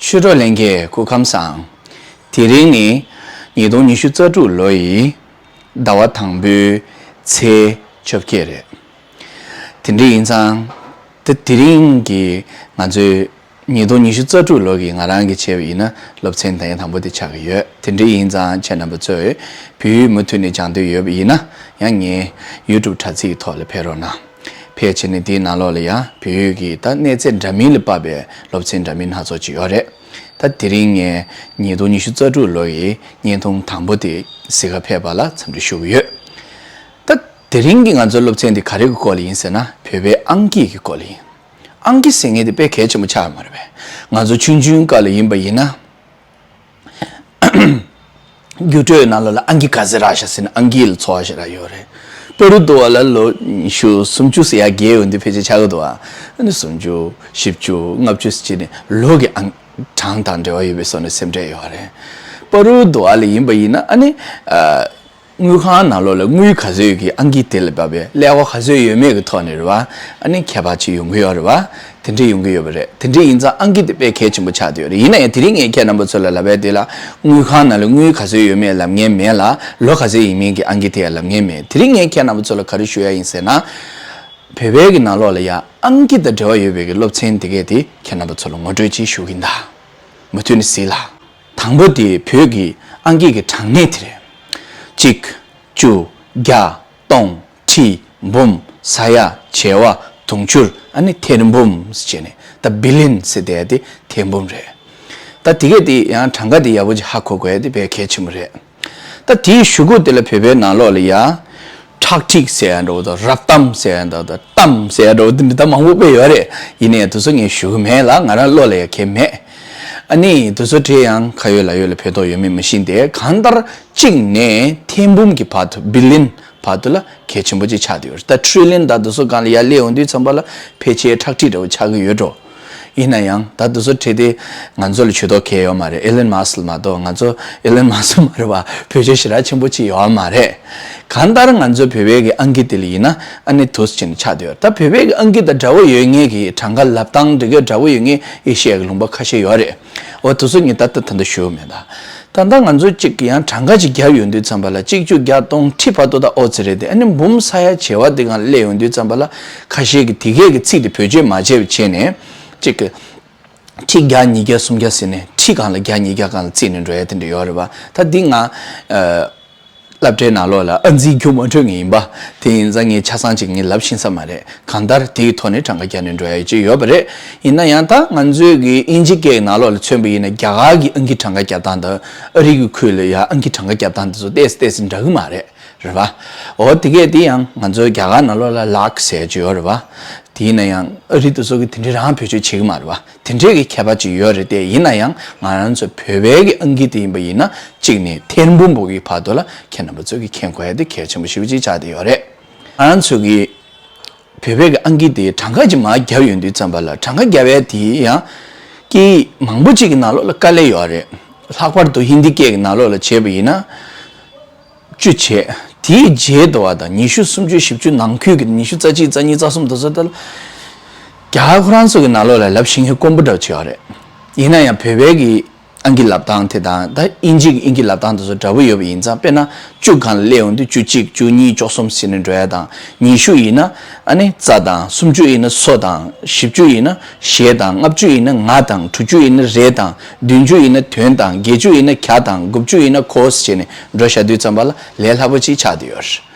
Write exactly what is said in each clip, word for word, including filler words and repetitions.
ཆོས་གྲོགས་ལྷན་རྒྱས་སྐུ་ཁམས་བཟང་། དེ་རིང་ནི་ཉིས་སྟོང་ཉི་ཤུ་རྩ་དྲུག་ལོ་ཡི་ཟླ་བ་དང་པོའི་ཚེས་བཅོ་བརྒྱད་རེད། དེ་འདྲ་ཡིན་ཙང་། ད་དེ་རིང་གི་ང་ཚོའི་ཉིས་སྟོང་ཉི་ཤུ་རྩ་དྲུག་ལོ་གི་ང་རང་གིས་བྱས་པ་ཡིན་ན་སློབ་ཚན་དང་དང་པོ་དེ་ཆགས་ཀྱི་ཡོད། དེ་འདྲ་ཡིན་ཙང་ཁྱེད་རྣམ་པ་ཚོས་བོད་ཡིག་མུ་མཐུད་ནས་སྦྱང་འདོད་ཡོད་པ་ཡིན་ན་ཡང་ངའི་ཡུ་ཊུབ་དྲ་ཚིགས་ཐོག་ལ་ཕེབས་རོགས་གནང་། ཕལ་ཆེར་ནི་དེའི་ནང་ལོགས་ལ་ཡང་བོད་ཡིག་གི་ད་གནས་ཚད་འདྲ་མིན་ལ་དཔག་པའི་སློབ་ཚན་འདྲ་མིན་སྣ་ཚོགས་ཅིག་ཡོད་རེད། ད་དེ་རིང་ངས་ཉིས་སྟོང་ཉི་ཤུ་རྩ་དྲུག་ལོ་ཡི་བརྙན་ཐུང་དང་པོ་དེ་གཟིགས་ག་ཕེབས་པ་ལ་འཚམས་འདྲི་ཞུ་གི་ཡོད། ད་དེ་རིང་གི་ང་ཚོའི་སློབ་ཚན་འདི་ག་རེ་གི་སྐོར་ལ་ཡིན་ཟེར་ན་བོད་པའི་ཨང་ཀི་གི་སྐོར་ལ་ཡིན། ཨང་ཀི་ཟེར་མཁན་དེ་དཔེ་གལ་ཆེན་པོ་ཆགས་ཡོད་མ་རེད་པས། ང་ཚོ་ཆུང་ཆུང་སྐབས་ལ་ཡིན་པ་ཡིན་ན། རྒྱུགས་སྤྲོད་ནང་ལོགས་ལ་ཨང་ཀི་ག་ཚོད་རག་ཤག་ཟེར་ན་ཨང་ཀི་ལ་ཚོར་བ་ཞེ་དྲག་ཡོད་རེད། བར་དུ་བ་ལ་ལོ་ཉི་ཤུ་སུམ་ཅུ་ཟེར་ཡ་བརྒལ་ཡོང་དུས་ཕལ་ཆེར་ཆགས་ཀྱི་འདུག་ཨ། ཨ་ནི་སུམ་ཅུ་བཞི་བཅུ་ལྔ་བཅུ་ཟེར་བྱས་ནས་ལོ་གི་ཨང་གྲངས་དང་འབྲེལ་བ་ཡོད་པའི་བཟོ་ནས་སེམས་ཁྲལ་ཡོད་རེད། བར་དུ་བ་ལ་ཡིན་པ་ཡིན་ན་ཨ་ནི། ཨ། དངུལ་ཁང་ནང་ལོགས་ལ་དངུལ་ག་ཚོད་ཀྱི་ཨང་ཀི་དེ་ལ་བབས་པའི་ཀླད་ཀོར་ག་ཚོད་ཡོད་མེད་ཀྱི་ཐོག་ནས་རེད་བ། ཨ་ནི་ཁྱད་པར་ཅིག་ཡོང་གི་ཡོད་རེད་བ། དེ་འདྲས་ཡོང་གི་ཡོད་པ་རེད། དེ་འདྲས་ཡིན་ཙང་ཨང་ཀི་དེ་དཔེ་གལ་ཆེན་པོ་ཆགས་བསྡད་ཡོད་རེད། ཡིན་ན་ཡང་དེ་རིང་ངས་ཁྱེད་རྣམ་པ་ཚོ་ལ་ལབ་ཡ་དེ་ལ་དངུལ་ཁང་ནང་ལ་དངུལ་ག་ཚོད་ཡོད་མེད་ལབ་མཁན་མེད་ལ། ལོ་ག་ཚོད་ཡིན་མིན་གྱི་ཨང་ཀི་དེ་ཡང་ལབ་མཁན་མེད། དེ་རིང་ངས་ཁྱེད་རྣམ་པ་ཚོ་ལ་ག་རེ་ཞུ་ཡ་ཡིན་ཟེར་ན། བོད་པའི་གི་ནང་ལོགས་ལ་ཡ་ཨང་ཀི་དང་འབྲེལ་བ་ཡོད་པའི་གི་སློབ་ཚན་དེ་གས་དེ་ཁྱེད་རྣམ་པ་ཚོ་ལ་ངོ་སྤྲོད་ཅིག་ཞུ་གི་ཡིན་ད། མུ་མཐུད་ནས་གཟིགས་ལ། དང་པོ་དེ་བོད་ཀྱི་ཨང་ཀི་གི་གྲངས་གནས་དེ་རེད། གཅིག་བཅུ། བརྒྱ། སྟོང་། ཁྲི། འབུམ། ས་ཡ། བྱེ་བ། དུང་ཕྱུར། ཨ་ནི་ཐེར་འབུམ་ཟེར་བྱས་ནས་ད་བི་ལི་ཡན་ཟེར་བསྡད་ཡ་དེ་ཐེར་འབུམ་རེད། ད་དེ་གས་དེ་ཡང་གྲངས་ཀ་དེ་ཡག་པོ་ཅིག་ཧ་གོ་དགོས་ཡ་དེ་དཔེ་གལ་ཆེན་པོ་རེད། ད་དེའི་གཞུག་གུ་དེ་ལ་བོད་པའི་ནང་ལོགས་ལ་ཡ། ཁྲག་ཁྲིག་ཟེར་ཡ་འདྲ་བོ་དང་རབ་གཏམ་ཟེར་ཡ་འདྲ་བོ་དང་གཏམ་ཟེར་ཡ་འདྲ་བོ་དེ་འདྲ་ད་མང་པོ་དཔེ་ཡོད་རེད། ཡིན་ནའི་དེ་ཚོ་ངས་ཞུ་གི་མེད་ལ། ང་རང་བློ་ལ་ཡ་གལ་མེད། ཨ་ནི་དེ་ཚོ་བྲིས་ཡང་ཁ་ཡོད་ལག་ཡོད་ལ་ཕན་ཐོགས་ཡོད་མེད་མི་ཤེས་ཏེ། གང་ལྟར་གཅིག་ནས་ཐེར་འབུམ་གྱི་བར་དུ་བི་ལི་ཡན་བར་དུ་ལ་གལ་ཆེན་པོ་ཅིག་ཆགས་བསྡད་ཡོད་རེད། ད་ཁྲི་ལི་ཡན་དང་དེ་ཚོ་སྒང་ལ་ཡར་སླེབས་ཡོང་དུས་ཙམ་པ་ལ་ཕལ་ཆེར་ཁྲག་ཁྲིག་འདྲ་བོ་ཆགས་ཀྱི་ཡོད་འགྲོ། ཡིན་ན་ཡང་ད་དེ་ཚོ་བྲིས་ཏེ་ང་ཚོ་ལ་ཇུས་གཏོགས་གང་ཡང་ཡོད་མ་རེད། ཨེ་ལན་མཱ་སི་ལ་མ་གཏོགས། ང་ཚོ་ཨེ་ལན་མཱ་སི་ལ་མ་རེད་བ། བེད་སྤྱོད་ཞེ་དྲག་ཆེན་པོ་ཅིག་ཡོད་མ་རེད། གང་ལྟར་ང་ཚོ་བོད་པའི་གི་ཨང་ཀི་དེ་ལ་ཡིན་ན་ཨ་ནི་དུས་ཆེན་ཆགས་བསྡད་ཡོད། ད་བོད་པའི་གི་ཨང་ཀི་དང་འདྲ་བོ་ཡོད་མཁན་གི་གྲངས་ཀ་ལབ་སྟངས་འདི་གའི་འདྲ་བོ་ཡོད་མཁན་ཨེ་ཤི་ཡ་གི་ལུང་པ་ཁ་ཤས་ཡོད་རེད། འོ་དེ་ཚོ་ངས་ད་ལྟ་ད་ལྟ་ཞུ་གི་མེད་ད། ད་ལྟ་ང་ཚོ་གཅིག་གི་ཡང་གྲངས་ཀ་ཅིག་བརྒྱབ་ཡོང་དུས་ཙམ་པ་ལ་གཅིག་བཅུ་བརྒྱ་སྟོང་ཁྲི་བར་དུ་ད་ཨོ་ཙི་རེད་དེ། ཨ་ནི་འབུམ་ས་ཡ་བྱེ་བ་དེ་སྒང་སླེབས་ཡོང་དུས་ཙམ་པ་ལ་ཁ་ཤས་ཀྱི་དེ་གས་ཀྱི་ཚིག་དེ་བེད་སྤྱོད་མ་བྱས་པ་བྱས་ནས་གཅིག་གི་ཁྲི་བརྒྱ་ཉིས་བརྒྱ་སུམ་བརྒྱ་ཟེར་ནས་ཁྲི་སྒང་ལ་བརྒྱ་ཉིས་བརྒྱ་སྒང་ལ་བརྩིས་ནས་འགྲོ་ཡ་དེ་འདྲ་ཡོད་རེད་བ། ད་འདི་ང་ཨ། སློབ་གྲྭའི་ནང་ལོགས་ལ་ཨ་འཛིན་རྒྱུ་མ་འཕྲོད་ངེས་ཡིན་པ། དེ་ཡིན་ཙང་ངས་ཆ་ཚང་ཅིག་ངས་ལབ་ཤེས་ས་མ་རེད། གང་ལྟར་དེའི་ཐོག་ནས་གྲངས་ཀ་བརྒྱབ་ནས་འགྲོ་ཡ་ཅིག་ཡོད་པ་རེད། ཡིན་ན་ཡང་ད་ང་ཚོའི་གི་དབྱིན་ཇི་སྐད་ནང་ལོགས་ལ་མཚོན་པ་ཡིན་ན་རྒྱ་གར་གི་ཨང་ཀི་གྲངས་ཀ་རྒྱབ་སྟངས་དང་ཨ་རི་གི་ཁུལ་ལ་ཡ་ཨང་ཀི་གྲངས་ཀ་རྒྱབ་སྟངས་དེ་ཚོ་ཏོག་ཙམ་ཏོག་ཙམ་འདྲ་གི་མ་རེད། རེད་བ། འོ་དེ་གས་དེ་ཡང་ང་ཚོའི་རྒྱ་གར་ནང་ལོགས་ལ་ལག་ཟེར་ཅིག་ཡོད་རེད་བ། དེ་ཡིན་ན་ཡང་ཨ་རི་དེ་ཚོ་གི་དེ་འདྲའི་རང་བེད་སྤྱོད་བྱེད་གི་མ་རེད་བ། དེ་འདྲའི་གི་ཁྱད་པར་ཅིག་ཡོད་རེད་དེ། ཡིན་ན་ཡང་ང་རང་ཚོ་བོད་པའི་གི་ཨང་ཀི་དེ་ཡིན་པ་ཡིན་ན་གཅིག་ནས་ཐེར་འབུམ་པོ་གི་བར་དུ་ལ་ཁྱེད་རྣམ་པ་ཚོ་གི་མཁྱེན་དགོས་ཡ་དེ་གལ་ཆེན་པོ་ཞེ་པོ་ཅིག་ཆགས་བསྡད་ཡོད་རེད། ང་རང་ཚོ་གི་བོད་པའི་གི་ཨང་ཀི་དེ་གྲངས་ཀ་ཅིག་མར་བརྒྱབ་ཡོང་དུས་ཙམ་པ་ལ་གྲངས་ཀ་བརྒྱབ་ཡ་དེ་ཡང་སྐད་ཡིག་མང་པོ་ཅིག་གི་ནང་ལོགས་ལ་དཀའ་ལས་ཡོད་རེད། ལྷག་པར་དུ་ཧིན་དི་སྐད་ཀྱི་ནང་ལོགས་ལ་བྱས་པ་ཡིན་ན། བཅུ་བྱས། དེའི་རྗེས་དུ་བ་དང་ཉི་ཤུ་སུམ་ཅུ་བཞི་བཅུ་ནང་ཁུལ་གྱི་ཉི་ཤུ་རྩ་གཅིག་རྩ་གཉིས་རྩ་གསུམ་དུ་སོ་ལྟར། རྒྱ་གར་ཁོ་རང་ཚོ་གི་ནང་ལོགས་ལ་ལབ་ཤེས་མཁན་དཀོན་པོ་འདྲ་བོ་ཅིག་ཡོད་རེད། ཡིན་ན་ཡང་བོད་པའི་གི་ཨང་ཀི་ལབ་སྟངས་དེ་དང་ད་དབྱིན་ཇི་གི་ཨང་ཀི་ལབ་སྟངས་དེ་ཚོ་འདྲ་བོ་ཡོད་པ་ཡིན་ཙང་། དཔེར་ན་བཅུ་སྒང་ལ་སླེབས་ཡོང་དུས་བཅུ་གཅིག་བཅུ་གཉིས་བཅུ་གསུམ་ཟེར་ནས་འགྲོ་ཡ་དང་། ཉི་ཤུ་ཡིན་ན་ཨ་ནི་རྩ་དང་། སུམ་ཅུ་ཡིན་ན་སོ་དང་། བཞི་བཅུ་ཡིན་ན་གཞས་དང་། ལྔ་བཅུ་ཡིན་ན་ང་དང་། དྲུག་ཅུ་ཡིན་ན་རེད་དང་། བདུན་ཅུ་ཡིན་ན་དོན་དང་། བརྒྱད་ཅུ་ཡིན་ན་གྱ་དང་། དགུ་བཅུ་ཡིན་ན་གོ་ཟེར་བྱས་ནས་འགྲོ་བཞག་དུས་ཙམ་པ་ལ་ལས་སླ་པོ་ཅིག་ཆགས་བསྡད་ཡོད་རེད།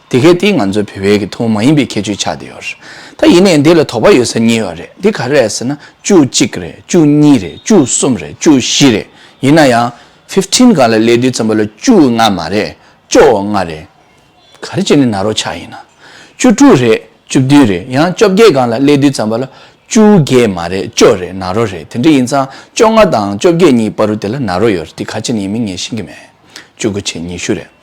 དེ་གས་དེ་ང་ཚོའི་བོད་པའི་གི་ཐུན་མོང་མ་ཡིན་པའི་ཁྱད་ཆོས་ཆགས་བསྡད་ཡོད་རེད། ད་ཡིན་ནའི་འདི་ལ་དོགས་པ་ཡོད་ས་གཉིས་ཡོད་རེད། འདི་ག་རེ་རེད་ཟེར་ན། བཅུ་གཅིག་རེད། བཅུ་གཉིས་རེད། བཅུ་གསུམ་རེད། བཅུ་བཞི་རེད། ཡིན་ན་ཡང་ཕིབ་ཊིན་སྒང་ལ་སླེབས་དུས་ཙམ་པ་ལ་བཅུ་ལྔ་མ་རེད། བཅོ་ལྔ་རེད། ག་རེ་བྱས་ནས་ན་རོ་ཆགས་ཡིན་ན། བཅུ་དྲུག་རེད། བཅུ་བདུན་རེད། ཡང་བཅོ་བརྒྱད་སྒང་ལ་སླེབས་དུས་ཙམ་པ་ལ་བཅུ་བརྒྱད་མ་རེད། བཅོ་རེད། ན་རོ་རེད། དེ་འདྲ་ཡིན་ཙང་བཅོ་ལྔ་དང་བཅོ་བརྒྱད་གཉིས་བར་དུ་དེ་ལ་ན་རོ་ཡོད་རེད། དེ་ག་ཅི་ནས་ཡིན་མིན་ངས་ཤེས་ཀྱི་མེད། བཅུ་དགུ་བྱས་ཉི་ཤུ་རེད།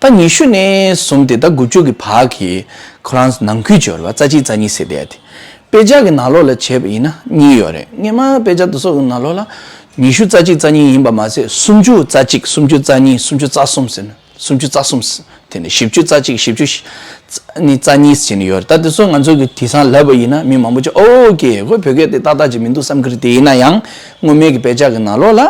ད་ཉི་ཤུ་ནས་བཟུང་སྟེ་ད་དགུ་བཅུ་གི་བར་གྱི་ཁོ་རང་ནང་ཁུལ་ཅིག་ཡོད་རེད་བ། རྩ་གཅིག་རྩ་གཉིས་ཟེར་བསྡད་དེ། དཔེ་ཆ་གི་ནང་ལོགས་ལ་བྱས་པ་ཡིན་ན་གཉིས་ཡོད་རེད། སྔོན་མ་དཔེ་ཆ་དེ་ཚོ་གི་ནང་ལོགས་ལ་ཉི་ཤུ་རྩ་གཅིག་རྩ་གཉིས་ཡིན་པ་མ་ཟད་སུམ་ཅུ་རྩ་གཅིག་སུམ་ཅུ་རྩ་གཉིས། སུམ་ཅུ་རྩ་གསུམ་ཟེར་ན། སུམ་ཅུ་རྩ་གསུམ། དེ་ནས་བཞི་བཅུ་རྩ་གཅིག་བཞི་བཅུ་ནི་རྩ་གཉིས་བྱས་ནས་ཡོད་རེད། ད་དེ་ཚོ་ང་ཚོ་གི་དེང་སང་ལབ་པ་ཡིན་ན་མི་མང་པོ་ཅིག་ཨོ་ཀེ་ཁོ་བོད་སྐད་དེ་ཏག་ཏག་ཅིག་མི་འདུག་བསམ་གི་རེད། དེ་ཡིན་ན་ཡང་སྔོན་མའི་གི་དཔེ་ཆ་གི་ནང་ལོགས་ལ་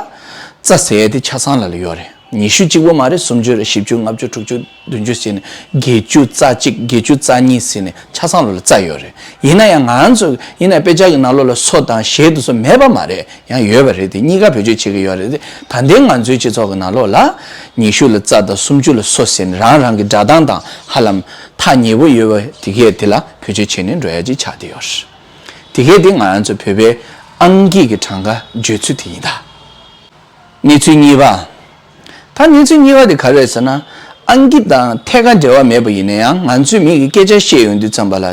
རྩ་ཟེར་ཡས་དེ་ཆ་ཚང་ལ་ལ་ཡོད་རེད། ཉི་ཤུ་གཅིག་པོ་མ་རེད། སུམ་ཅུ་རེད། བཞི་བཅུ་ལྔ་བཅུ་དྲུག་ཅུ་བདུན་ཅུ་ཟེར་ནས་བརྒྱད་ཅུ་རྩ་གཅིག་བརྒྱད་ཅུ་རྩ་གཉིས་ཟེར་ནས་ཆ་ཚང་ལ་ལ་རྩ་ཡོད་རེད། ཡིན་ན་ཡང་ང་ཚོ་ཡིན་ན་དཔེ་ཆ་གི་ནང་ལོགས་ལ་སོ་དང་ཞེས་དེ་ཚོ་མེད་པ་མ་རེད། ཡང་ཡོད་པ་རེད། དེ་གཉིས་ཀ་བེད་སྤྱོད་བྱེད་ཀྱི་ཡོད་རེད། དེ་ད་ལྟའི་ང་ཚོའི་སྤྱི་ཚོགས་ཀྱི་ནང་ལོགས་ལ་ཉི་ཤུ་ལ་རྩ་དང་སུམ་ཅུ་ལ་སོ་ཟེར་ནས་རང་རང་གི་སྒྲ་གདངས་དང་ཧ་ལམ་ཐག་ཉེ་པོ་ཡོད་པ་དེ་གས་དེ་ལ་བེད་སྤྱོད་བྱེད་ནས་འགྲོ་ཡ་ཅིག་ཆགས་བསྡད་ཡོད་རེད། དེ་གས་དེ་ང་རང་ཚོ་བོད་པའི་ཨང་ཀི་གི་གྲངས་ཀ་བརྗོད་ཚུལ་དེ་ཡིན་ད། གནས་ཚུལ་གཉིས་པ། ད་གནས་ཚུལ་གཉིས་པ་དེ་ག་རེ་རེད་ཟེར་ན། ཨང་ཀི་དང་ཐད་ཀར་འབྲེལ་བ་མེད་པ་ཡིན་ན་ཡང་ང་ཚོས་མི་གི་སྐད་ཆ་བཤད་ཡོང་དུས་ཙམ་པ་ལ།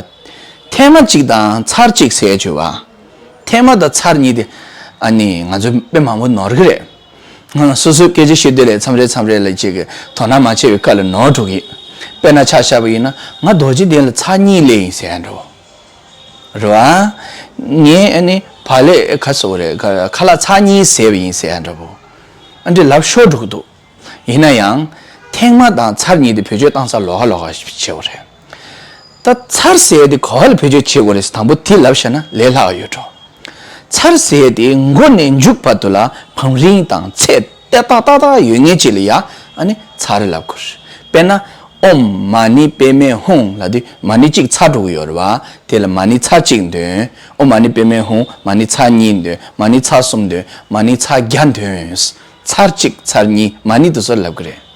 ཐེངས་མ་གཅིག་དང་ཚར་གཅིག་ཟེར་བྱས་པ། ཐེངས་མ་དང་ཚར་གཉིས་དེ་ཨ་ནི་ང་ཚོ་དཔེ་མང་པོ་ནོར་གི་རེད། ང་སོ་སོའི་སྐད་ཆ་བཤད་དུས་ལ་མཚམས་རེ་མཚམས་རེ་ལ་ཅིག་གི་དོ་སྣང་མ་བྱས་པའི་སྐབས་ལ་ནོར་འགྲོ་གི། དཔེར་ན་ཆ་བཞག་པ་ཡིན་ན་ང་རྡོ་རྗེ་གདན་ལ་ཚར་གཉིས་སླེབས་ཡིན་ཟེར་ཡ་འདྲ་བོ། རེད་བ། ངས་ཨ་ནི་བག་ལེབ་ག་ཟེར་དགོས་རེད། ཁ་ཁ་ལག་ཚར་གཉིས་བཟས་པ་ཡིན་ཟེར་ཡ་འདྲ་བོ། ཨ་འདྲས་ལབ་ཤོར་འགྲོ་གི་འདུག་ཡིན་ན་ཡང་། ཐེངས་མ་དང་ཚར་གཉིས་དེ་བེད་སྤྱོད་བཏང་ས་ལོགས་ཀ་ལོགས་ཀ་བྱེད་དགོས་རེད། ད་ཚར་ཟེར་ཡ་དེ་ག་བ་ལ་བེད་སྤྱོད་བྱེད་དགོས་རེད་ཟེར་དང་པོ་དེ་ལབ་བཞག་ན་ལས་སླ་བ་ཡོད་འགྲོ། ཚར་ཟེར་ཡ་དེ་མགོ་ནས་མཇུག་བར་དུ་ལ་བང་རིམ་དང་ཚད་ཏག་ཏག་ཏག་ཏག་ཡོད་མཁན་ཅིག་ལ་ཡ་ཨ་ནི་ཚར་ལབ་དགོས་རེད། དཔེར་ན། ཨོཾ་མ་ཎི་པདྨེ་ཧཱུྃ་ལབ་དུས་མ་ཎི་གཅིག་ཚར་འགྲོ་གི་ཡོད་རེད་བ། དེ་ལ་མ་ཎི་ཚར་གཅིག་འདོན། ཨོཾ་མ་ཎི་པདྨེ་ཧཱུྃ། མ་ཎི་ཚར་གཉིས་འདོན། མ་ཎི་ཚར་གསུམ་འདོན། མ་ཎི་ཚར་བརྒྱ་འདོན། ཚར་གཅིག་ཚར་གཉིས་མ་ཎི་དེ་ཚོ་ལབ་གི་རེད།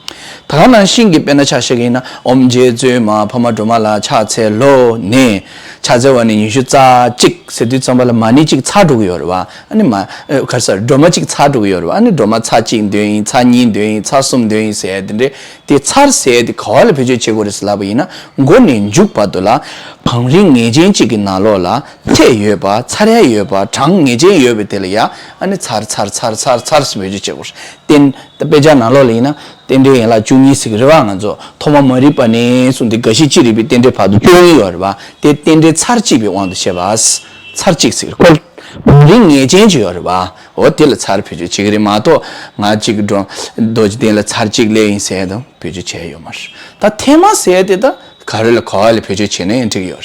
ད་ག་ནང་བཞིན་གྱི་དཔེར་ན་ཆ་བཞག་གི་ཡིན་ན། ཨོཾ་རྗེ་བཙུན་མ་འཕགས་མ་སྒྲོལ་མ་ལ་ཕྱག་འཚལ་ལོ་ནས། ཕྱག་འཚལ་བ་ནི་ཉི་ཤུ་རྩ་གཅིག་ཟེར་དུས་ཙམ་པ་ལ་མ་ཎི་གཅིག་ཚར་འགྲོ་གི་ཡོད་རེད་བ། ཨ་ནི་མ། ཨ། ག་རེ་ཟེར། སྒྲོལ་མ་གཅིག་ཚར་འགྲོ་གི་ཡོད་རེད་བ། ཨ་ནི་སྒྲོལ་མ་ཚར་གཅིག་འདོན་ཡིན། ཚར་གཉིས་འདོན་ཡིན། ཚར་གསུམ་འདོན་ཡིན་ཟེར་ཡ་དེ་འདྲས། དེ་ཚར་ཟེར་ཡ་དེ་ག་བ་ལ་བེད་སྤྱོད་བྱེད་དགོས་རེད་ཟེར་ལབ་པ་ཡིན་ན། མགོ་ནས་མཇུག་བར་དུ་ལ་བང་རིམ་ངེས་ཅན་གཅིག་གི་ནང་ལོགས་ལ་ཚད་ཡོད་པ། ཚར་ཡ་ཡོད་པ། གྲངས་ངེས་ཅན་ཡོད་པ་དེ་ལ་ཡ་ཨ་ནི་ཚར་ཚར་ཚར་ཚར་ཚར་ཟེར་བེད་སྤྱོད་བྱེད་དགོས་རེད། རྟེན། ད་དཔེ་ཆ་ནང་ལོགས་ལ་ཡིན་ན་རྟེན་འབྲེལ་ཡན་ལག་བཅུ་གཉིས་ཟེར་གི་རེད་བ། ང་ཚོ་ཐོག་མ་མ་རིག་པ་ནས་བཟུང་སྟེ་རྒ་ཤི་ཅི་རིག་པའི་རྟེན་འབྲེལ་བར་དུ་སྟོན་གི་ཡོད་རེད་བ། དེ་རྟེན་འབྲེལ་ཚར་གཅིག་པའི་དབང་དུ་བྱས་པ། ཚར་གཅིག་ཟེར་གི་རེད། བང་རིམ་ངེས་ཅན་ཅིག་ཡོད་རེད་བ། འོ་དེ་ལ་ཚར་བེད་སྤྱོད་བྱེད་ཀྱི་རེད་མ་གཏོགས། ང་གཅིག་འགྲོ། རྡོ་རྗེ་གདན་ལ་ཚར་གཅིག་སླེབས་ཡིན་ཟེར་དང་བེད་སྤྱོད་བྱས་ཡོད་མ་རེད། ད་ཐེངས་མ་ཟེར་ཡ་དེ་ད་ག་རེ་ལ་ག་བ་ལ་བེད་སྤྱོད་བྱས་ན་ཡང་འགྲིག་གི་ཡོད་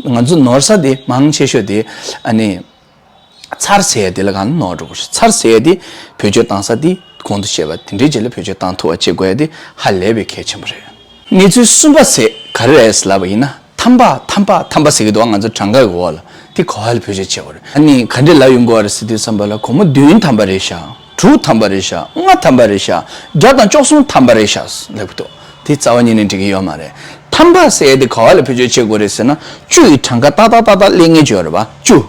རེད། ང་ཚོ་ནོར་ས་དེ་མང་ཆེ་ཤོས་དེ་ཨ་ནི། ཚར་ཟེར་ཡ་དེ་ལ་གང་ནོར་འགྲོ་གི་རེད། ཚར་ཟེར་ཡ་དེ་བེད་སྤྱོད་བཏང་ས་དེ་གོང་དུ་བཤད་པ་དེ་འདྲའི་རྗེས་ལ་བེད་སྤྱོད་བཏང་ཐུབ་པ་བྱེད་དགོས་ཡ་དེ་ཧ་ལས་པའི་གལ་ཆེན་པོ་རེད། གནས་ཚུལ་གསུམ་པ་ཟེར་ག་རེ་རེད་ལབ་པ་ཡིན་ན། ཐམ་པ་ཐམ་པ་ཐམ་པ་ཟེར་གི་འདུག་ང་ཚོ་གྲངས་ཀ་གི་འོག་ལ་དེ་ག་བ་ལ་བེད་སྤྱོད་བྱེད་དགོས་རེད། ཨ་ནི་ག་འདྲས་ལབ་ཡོང་གི་ཡོད་རེད་ཟེར་དུས་ཙམ་པ་ལ། སྒོར་མོ་བདུན་ཐམ་པ་རེད་ཤག་དྲུག་ཐམ་པ་རེད་ཤག་ལྔ་ཐམ་པ་རེད་ཤག་བརྒྱ་དང་བཅུ་གསུམ་ཐམ་པ་རེད་ཤག་ལབ་གི་འདུག་དེ་རྩ་བ་ཉིད་ནས་འགྲིག་གི་ཡོད་མ་རེད། ཐམ་པ་ཟེར་ཡ་དེ་ག་བ་ལ་བེད་སྤྱོད་བྱེད་དགོས་རེད་ཟེར་ན། བཅུ་ཡི་གྲངས་ཀ་ཏག་ཏག་ཏག་ཏག་སླེབས་མཁན་ཅིག་ཡོད་རེད་བ། བཅུ།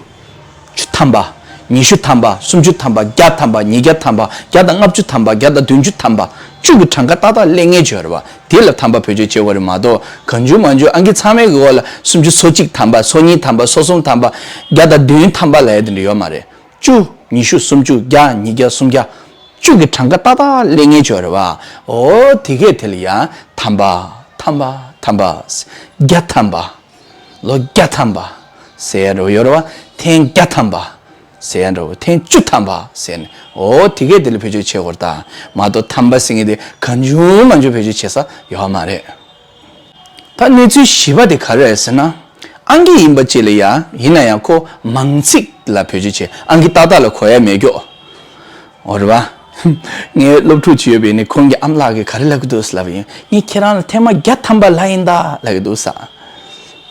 བཅུ་ཐམ་པ། ཉི་ཤུ་ཐམ་པ། སུམ་ཅུ་ཐམ་པ། བརྒྱ་ཐམ་པ། ཉིས་བརྒྱ་ཐམ་པ། བརྒྱ་དང་ལྔ་བཅུ་ཐམ་པ། བརྒྱ་དང་བདུན་ཅུ་ཐམ་པ། བཅུ་གི་གྲངས་ཀ་ཏག་ཏག་སླེབས་མཁན་ཅིག་ཡོད་རེད་བ། དེ་ལ་ཐམ་པ་བེད་སྤྱོད་བྱེད་དགོས་རེད་མ་གཏོགས། གང་བྱུང་མང་བྱུང་ཨང་ཀི་ཚང་མའི་གི་འོག་ལ་སུམ་ཅུ་སོ་གཅིག་ཐམ་པ། སོ་གཉིས་ཐམ་པ། སོ་གསུམ་ཐམ་པ། བརྒྱ་དང་བདུན་ཐམ་པ་ལབ་ཡ་དེ་འདྲ་ཡོད་མ་རེད། བཅུ། ཉི་ཤུ། སུམ་ཅུ། བརྒྱ། ཉིས་བརྒྱ། སུམ་བརྒྱ། བཅུ་གི་གྲངས་ཀ་ཏག་ཏག་སླེབས་མཁན་ཅིག་ཡོད་རེད་བ། འོ་དེ་གས་དེ་ལ་ཡ་ཐམ་པ། ཐམ་པ། ཐམ་པ། བརྒྱ་ཐམ་པ། ལོ་བརྒྱ་ཐམ་པ་ཟེར་ཡ་འདྲ་བོ་ཡོད་རེད་བ། ཐེངས་བརྒྱ་ཐམ་པ་ཟེར་ཡ་འདྲ་བོ། ཐེངས་བཅུ་ཐམ་པ་ཟེར་ནས། འོ་དེ་གས་དེ་ལ་བེད་སྤྱོད་བྱེད་དགོས་རེད་ད། མ་གཏོགས་ཐམ་པ་ཟེར་མཁན་དེ་གང་བྱུང་མང་བྱུང་བེད་སྤྱོད་བྱེད་ས་ཡོད་མ་རེད། ད་གནས་ཚུལ་བཞི་པ་དེ་ག་རེ་རེད་ཟེར་ན། ཨང་ཀི་ཡིན་པ་ཅིག་ལ་ཡ་ཡིན་ན་ཡང་ཁོ་མང་ཚིག་ལ་བེད་སྤྱོད་བྱེད། ཨང་ཀི་ཏག་ཏག་ལ་གོ་ཡ་མེད་ཀྱོག་འོ་རེད་བ། ངའི་སློབ་ཕྲུག་ཅིག་ཡོད་པ་ཡིན་ན་ཁོང་གི་ཨ་མ་ལགས་ཀྱིས་ག་རེ་ལབ་ཀྱི་འདུག་ཟེར་ལབ་པ་ཡིན། ངས་ཁྱེད་རང་ལ་ཐེངས་མ་བརྒྱ་ཐམ་པ་ལབ་ཡིན་ད་ལབ་ཀྱི་འདུག་ས།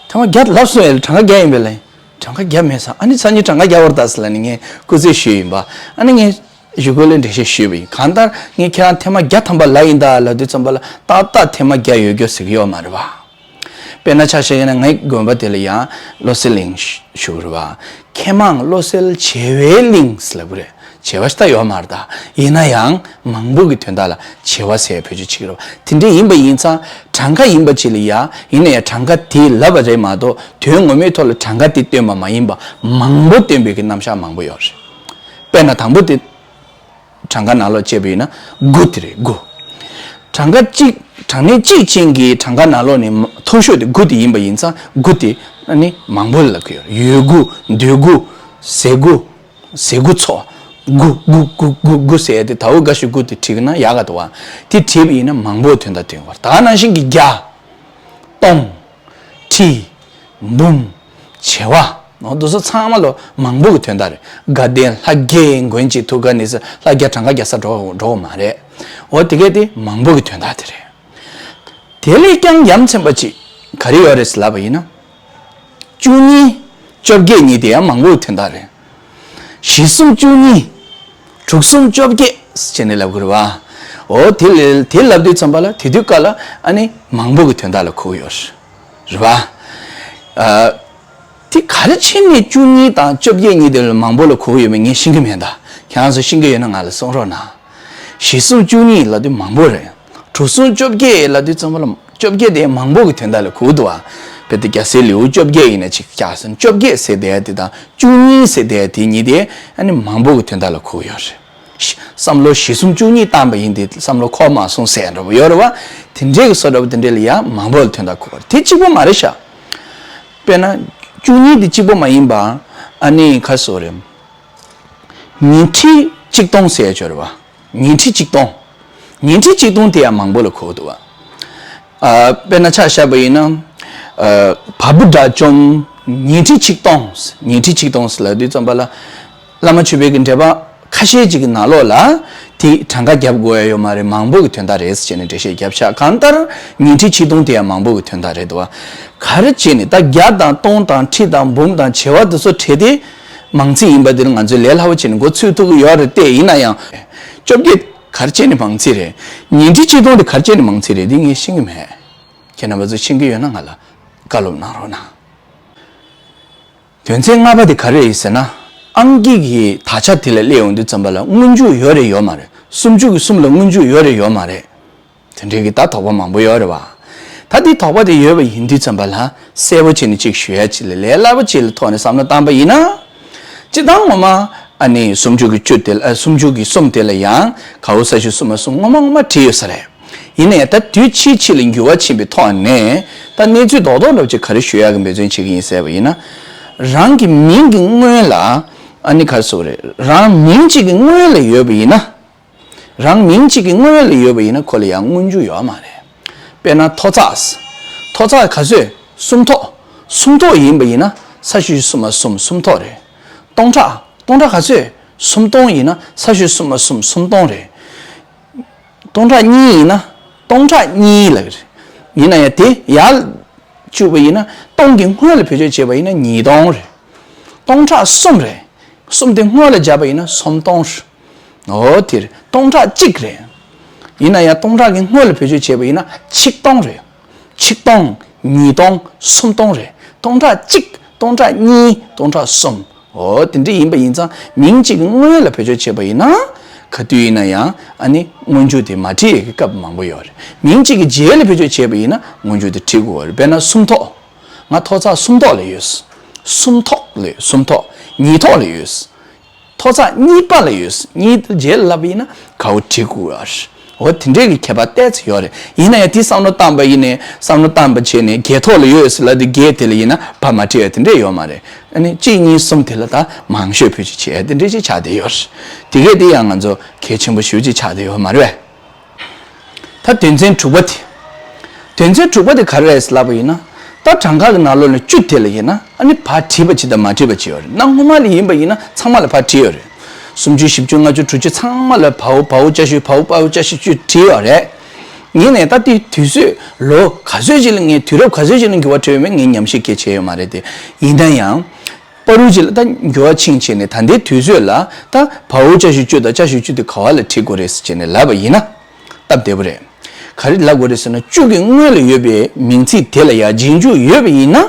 ཐེངས་མ་བརྒྱ་ལབ་སོང་ཡ་ལ་གྲངས་ཀ་བརྒྱ་ཡིན་པས་ལབ་ཡིན། གྲངས་ཀ་བརྒྱ་མེད་ས། ཨ་ནི་སང་ཉིན་གྲངས་ཀ་བརྒྱ་བོར་ད་ཟེར་ལབ་ནས་ངས་སྐུ་རྩེད་ཞུས་ཡིན་པ། ཨ་ནི་ངས་གཞུག་གུ་ལ་འགྲེལ་བཤད་ཞུས་པ་ཡིན། གང་ལྟར་ངས་ཁྱེད་རང་ཐེངས་མ་བརྒྱ་ཐམ་པ་ལབ་ཡིན་ད་ལབ་དུས་ཙམ་པ་ལ་ཏག་ཏག་ཐེངས་མ་བརྒྱ་ཡོད་རྒྱུ་ཟེར་གྱི་ཡོད་མ་རེད་བ། དཔེར་ན་ཆ་བཞག་ཡིན་ན་ངའི་དགོན་པ་དེ་ལ་ཡང་བློ་གསལ་གླིང་ཞུ་གི་རེད་བ། མཁས་མང་བློ་གསལ་བྱེ་བའི་གླིང་ཟེར་ལབ་གི་རེད། བྱེ་བ་ཞིག་ད་ཡོད་མ་རེད་ད། ཡིན་ན་ཡང་མང་པོ་གི་དོན་དག་ལ་བྱེ་བ་ཟེར་བེད་སྤྱོད་བྱེད་ཀྱི་རེད་བ། དེ་འདྲ་ཡིན་པ་ཡིན་ཙང་གྲངས་ཀ་ཡིན་པ་ཅིག་ལ་ཡ་ཡིན་ན་ཡང་གྲངས་ཀ་དེ་ལབ་པ་རེད་མ་གཏོགས་དོན་ངོ་མའི་ཐོག་ལ་གྲངས་ཀ་དེ་སྟོན་པ་མ་ཡིན་པ་མང་པོ་སྟོན་པའི་གི་རྣམ་གཞག་མང་པོ་ཡོད་རེད། དཔེར་ན་དང་པོ་དེ། གྲངས་ཀ་ནང་ལོགས་བྱས་པ་ཡིན་ན་དགུ་དེ་རེད། དགུ། གྲངས་ཀ་གཅིག་གྲངས་གནས་གཅིག་ཅན་གྱི་གྲངས་ཀ་ནང་ལོགས་ནས་མཐོ་ཤོས་དེ་དགུ་དེ་ཡིན་པ་ཡིན་ཙང་དགུ་དེ་ཨ་ནི་མང་པོ་ལབ་ཀྱི་ཡོད་རེད། ཡོད་དགུ། འདོད་དགུ། ཟད་དགུ། ཟད་དགུ་ཚོ། དགུ་དགུ་དགུ་དགུ་དགུ་ཟེར་ཏེ་དའོ་ག་ཞུ་དགུ་དེ་བྲིས་ན་ཡག་ག་འདུག་བ། དེ་བྲིས་པ་ཡིན་ན་མང་པོའི་དོན་དག་སྟོན་བར། ད་ནང་བཞིན་གྱི་བརྒྱ། སྟོང་། ཁྲི། འབུམ། བྱེ་བ། འོ་འདི་ཚོ་ཚང་མ་ལོ་མང་པོ་གི་དོན་དག་རེད། དགའ་ལྡན་ལྷ་བརྒྱའི་མགོན་གྱི་ཐུགས་ཀ་ནས་ལྷ་བརྒྱ་གྲངས་ཀ་བརྒྱ་ས་འགྲོ་འགྲོ་མ་རེད། འོ་དེ་གས་དེ་མང་པོ་གི་དོན་དག་དེ་རེད། དེ་ལས་ཀྱང་ཡ་མཚན་པ་ཅིག་ག་རེ་ཡོད་རེད་ལབ་པ་ཡིན་ན། བཅུ་གཉིས། བཅོ་བརྒྱད་གཉིས་དེ་ཡང་མང་པོའི་དོན་དག་རེད། བཞི་གསུམ་བཅུ་གཉིས། དྲུག་གསུམ་བཅོ་བརྒྱད་ཟེར་ནས་ལབ་དགོས་རེད་བ། འོ་དེ་ལས་དེ་ལབ་དུས་ཙམ་པ་ལ་དེ་དུས་སྐབས་ལ་ཨ་ནི་མང་པོ་གི་དོན་དག་ལ་གོ་གི་ཡོད་རེད་བ། ཨ། དེ་ག་རེ་བྱས་ནས་བཅུ་གཉིས་དང་བཅོ་བརྒྱད་གཉིས་དེ་ལ་མང་པོ་ལ་གོ་གི་ཡོད་མེད་ངས་ཤེས་ཀྱི་མེད་ད། ཁྱེད་རང་ཚོ་ཤེས་ཀྱི་ཡོད་ན་ང་ལ་གསུང་རོགས་གནང་། བཞི་གསུམ་བཅུ་གཉིས་ལབ་དུས་མང་པོ་རེད། དྲུག་གསུམ་བཅོ་བརྒྱད་ལབ་དུས་ཙམ་པ་ལ་བཅོ་བརྒྱད་དེ་མང་པོ་གི་དོན་དག་ལ་གོ་གི་འདུག་བ། དཔེར་ན་རྒྱལ་སྲས་ལེའུ་བཅོ་བརྒྱད་ཡིན་ན་ཅིག་བརྒྱ་ཟེར་བཅོ་བརྒྱད་ཟེར་བསྡད་དེ་དང་བཅུ་གཉིས་ཟེར་བསྡད་དེ་གཉིས་དེ་ཨ་ནི་མང་པོ་གི་དོན་དག་ལ་གོ་གི་ཡོད་རེད། བསམ་བློ་བཞི་གསུམ་བཅུ་གཉིས་བཏང་པ་ཡིན་ཏེ་བསམ་བློ་འཁོར་མ་སོང་ཟེར་འདྲ་པོ་ཡོད་རེད་བ། དེ་འདྲའི་གི་བཟོ་འདྲ་པོ་དེ་འདྲའི་ལ་ཡང་མང་པོ་ལ་དོན་དག་གོ་བ་རེད། དེ་གཅིག་པོ་མ་རེད་ཤག་དཔེར་ན་བཅུ་གཉིས་དེ་གཅིག་པོ་མ་ཡིན་པ། ཨ་ནི་ག་རེ་ཟེར་དགོས་རེད། ཉི་ཁྲི་གཅིག་སྟོང་ཟེར་ཡ་ཅིག་ཡོད་རེད་བ། ཉི་ཁྲི་གཅིག་སྟོང་། ཉི་ཁྲི་གཅིག་སྟོང་དེ་ཡང་མང་པོ་ལ་གོ་གི་འདུག་བ། ཨ། དཔེར་ན་ཆ་བཞག་པ་ཡིན་ན། ཨ། བ་སྤུ་དགྲ་བཅོམ་ཉི་ཁྲི་ཆིག་སྟོང་། ཉི་ཁྲི་ཆིག་སྟོང་ཟེར་ལབ་དུས་ཙམ་པ་ལ། བླ་མ་མཆོད་པའི་གི་འགྲེལ་པ་ཁ་ཤས་ཅིག་གི་ནང་ལོགས་ལ། དེ་གྲངས་ཀ་རྒྱབ་དགོས་ཡ་ཡོད་མ་རེད། མང་པོ་གི་དོན་དག་རེད་ཟེར་ནས་འགྲེལ་བཤད་རྒྱབ་ཤག་གང་ལྟར་ཉི་ཁྲི་ཆིག་སྟོང་དེ་ཡང་མང་པོ་གི་དོན་དག་རེད་འདུག་བ། ག་རེ་བྱས་ནས་ད་བརྒྱ་དང་སྟོང་དང་ཁྲི་དང་འབུམ་དང་བྱེ་བ་དེ་ཚོ་བྲིས་ཏེ། མང་ཚིག་ཡིན་པ་དེ་ལ་ང་ཚོས་ལས་སླ་པོ་བྱས་ནས་མགོ་ཚོད་ཐུབ་ཀྱི་ཡོད་རེད་དེ། ཡིན་ན་ཡང་། བཅོ་བརྒྱད། ག་རེ་བྱས་ནས་མང་ཚིག་རེད། ཉི་ཁྲི་ཆིག་སྟོང་དེ་ག་རེ་བྱས་ནས་མང་ཚིག་རེད། འདི་ངས་ཤེས་ཀྱི་མེད། ཁྱེད་རྣམ་པ་ཚོས་ཤེས་ཀྱི་ཡོད་ན་ང་ལ་བཀའ་སློབ་གནང་རོགས་གནང་། དོན་ཚན་ལྔ་པ་དེ་ག་རེ་རེད་ཟེར་ན། ཨང་ཀི་གི་དག་ཆ་དེ་ལ་སླེབས་ཡོང་དུས་ཙམ་པ་ལ་སྔོན་འཇུག་ཡོད་རེད་ཡོད་མ་རེད། སུམ་ཅུ་གི་གསུམ་ལ་སྔོན་འཇུག་ཡོད་རེད་ཡོད་མ་རེད། དེ་འདྲའི་གི་ད་དོགས་པ་མང་པོ་ཡོད་རེད་བ། ད་འདི་དོགས་པ་དེ་ཡོད་པ་ཡིན་དུས་ཙམ་པ་ལ་གསལ་པོ་བྱས་ནས་ཅིག་ཞུ་ཡ་ཅིག་ལ་ལས་སླ་པོ་ཅིག་ལ་ཐོག་ནས་བསམ་བློ་བཏང་པ་ཡིན་ན། སྤྱིར་བཏང་ངོ་མ་ཨ་ནི་སུམ་ཅུ་གི་བཅུ་དེ་ལ་ཨ་སུམ་ཅུ་གི་གསུམ་དེ་ལ་ཡང་ག་འོ་ས་ཤུ་གསུམ་མ་གསུམ་ངོ་མ་ངོ་མ་བྲིས་ཡོད་ས་རེད། ཡིན་ནའི་ད་དུས་ཕྱིས་ཕྱིས་ལ་འགྱུར་བ་ཕྱིན་པའི་ཐོག་ནས་ད་གནས་ཚུལ་རྡོག་རྡོག་འདྲ་བོ་ཅིག་ག་རེ་ཞུ་ཡག་གི་འབད་བརྩོན་བྱེད་ཀྱི་ཡིན་ཟེར་བ་ཡིན་ན། རང་གི་མིང་གི་སྔོན་ལ་ཨ་ནི་ག་རེ་ཟེར་དགོས་རེད། རང་མིང་གཅིག་གི་སྔོན་ལ་ཡོད་པ་ཡིན་ན། རང་མིང་གཅིག་གི་སྔོན་ལ་ཡོད་པ་ཡིན་ན་ཁོ་ལ་ཡང་སྔོན་འཇུག་ཡོད་མ་རེད། དཔེར་ན་ཐོག་བརྩེགས། ཐོག་བརྩེགས་ག་ཚོད། སུམ་ཐོག་སུམ་ཐོག་ཡིན་པ་ཡིན་ན་ས་ཤུ་གསུམ་མ་གསུམ་སུམ་ཐོག་རེད། སྟོང་ཕྲག་སྟོང་ཕྲག་ག་ཚོད། སུམ་སྟོང་ཡིན་ན་ས་ཤུ་གསུམ་མ་གསུམ་སུམ་སྟོང་རེད། སྟོང་ཕྲག་གཉིས་ཡིན་ན་སྟོང་ཕྲག་གཉིས་ལབ་ཀྱི་རེད། ཡིན་ན་ཡང་དེ་ཡར་བཅུག་པ་ཡིན་ན་སྟོང་གི་སྔོན་ལ་བེད་སྤྱོད་བྱས་པ་ཡིན་ན་ཉིས་སྟོང་རེད། སྟོང་ཕྲག་གསུམ་རེད། གསུམ་དེ་སྔོན་ལ་སྦྱར་བ་ཡིན་ན་སུམ་སྟོང་རེད། འོ་དེ་རེད། སྟོང་ཕྲག་གཅིག་རེད། ཡིན་ན་ཡང་སྟོང་ཕྲག་གི་སྔོན་ལ་བེད་སྤྱོད་བྱས་པ་ཡིན་ན་ཆིག་སྟོང་རེད། ཆིག་སྟོང་། ཉིས་སྟོང་། སུམ་སྟོང་རེད། སྟོང་ཕྲག་གཅིག་སྟོང་ཕྲག་གཉིས། སྟོང་ཕྲག་གསུམ། འོ་དེ་འདྲ་ཡིན་པ་ཡིན་ཙང་མིང་གཅིག་གི་སྔོན་ལ་བེད་སྤྱོད་བྱས་པ་ཡིན་ན། ག་དུས་ཡིན་ན་ཡང་ཨ་ནི་སྔོན་འཇུག་དེ་མ་བྲིས་ཡས་ཀྱི་སྐབས་མང་པོ་ཡོད་རེད། མིང་གཅིག་གི་རྗེས་ལ་བེད་སྤྱོད་བྱས་པ་ཡིན་ན་སྔོན་འཇུག་དེ་བྲིས་དགོས་པ་རེད། དཔེར་ན་སུམ་ཐོག་ང་ཐོག་བརྩེགས་སུམ་ཐོག་ལ་ཡོད། སུམ་ཐོག་ལ་ཡོད། སུམ་ཐོག་ཉིས་ཐོག་ལ་ཡོད། ཐོག་བརྩེགས་གཉིས་པ་ལ་ཡོད། གཉིས་དེ་རྗེས་ལ་ལབ་པ་ཡིན་ན་ག་འོ་བྲིས་དགོས་པ་རེད། འོ་དེ་འདྲའི་གི་ཁྱད་པར་ཏོག་ཙམ་ཡོད་རེད། ཡིན་ན་ཡང་དེ་བསམ་བློ་བཏང་པ་ཡིན་ནའི་བསམ་བློ་བཏང་པ་བྱས་ནས་བརྒྱད་ཐོག་ལ་ཡོད་ཟེར་ལབ་དུས་བརྒྱད་དེ་ལ་ཡིན་ན་ཕར་མ་བྲིས་ཡ་དེ་འདྲས་ཡོད་མ་རེད། ཨ་ནི་གཅིག་གཉིས་གསུམ་དེ་ལ་ད་མང་ཤོས་བེད་སྤྱོད་བྱེད་ཡ་དེ་འདྲས་ཅིག་ཆགས་བསྡད་ཡོད་རེད། དེ་གས་དེ་ཡང་ང་ཚོ་གལ་ཆེན་པོ་ཞེ་པོ་ཅིག་ཆགས་བསྡད་ཡོད་མ་རེད་པས། ད་དོན་ཚན་དྲུག་པ་དེ། དོན་ཚན་དྲུག་པ་དེ་ག་རེ་རེད་ལབ་པ་ཡིན་ན། ད་གྲངས་ཀ་གི་ནང་ལོགས་ནས་བཅུ་དེ་ལ་ཡིན་ན་ཨ་ནི་ཕར་བྲིས་པ་ཅིག་དང་མ་བྲིས་པ་ཅིག་ཡོད་རེད། གནའ་སྔོན་མ་ལ་ཡིན་པ་ཡིན་ན་ཚང་མ་ལ་ཕར་བྲིས་ཡོད་རེད། སུམ་ཅུ་བཞི་བཅུ་ལྔ་བཅུ་དྲུག་ཅུ་ཚང་མ་ལ་བའོ་བའོ་ཅ་ཞུ་བའོ་བའོ་ཅ་ཞུ་བཅུ་བྲིས་ཡོད་རེད། ཡིན་ནའི་ད་དེ་དུས་ཚོད་ལོ་ག་ཚོད་ཅིག་ལ་ངས་དུས་རབས་ག་ཚོད་ཅིག་ལ་འགྱུར་བ་འགྲོ་ཡོད་མེད་ངས་ཉམས་ཞིབ་གང་བྱས་ཡོད་མ་རེད་དེ། ཡིན་ན་ཡང་། བར་དུ་ཅིག་ལ་ད་འགྱུར་བ་ཕྱིན་བྱས་ནས་ད་ལྟའི་དུས་ཚོད་ལ་ད་བའོ་ཅ་ཞུ་བཅུ་དང་ཅ་ཞུ་བཅུ་དེ་ག་བ་ལ་བྲིས་དགོས་རེད་ཟེར་བྱས་ནས་ལབ་པ་ཡིན་ན། སྟབས་བདེ་པོ་རེད། ག་རེ་ལབ་དགོས་རེད་ཟེར་ན་བཅུ་གི་སྔོན་ལ་ཡོད་པའི་མིང་ཚིག་དེ་ལ་ཡང་རྗེས་འཇུག་ཡོད་པ་ཡིན་ན་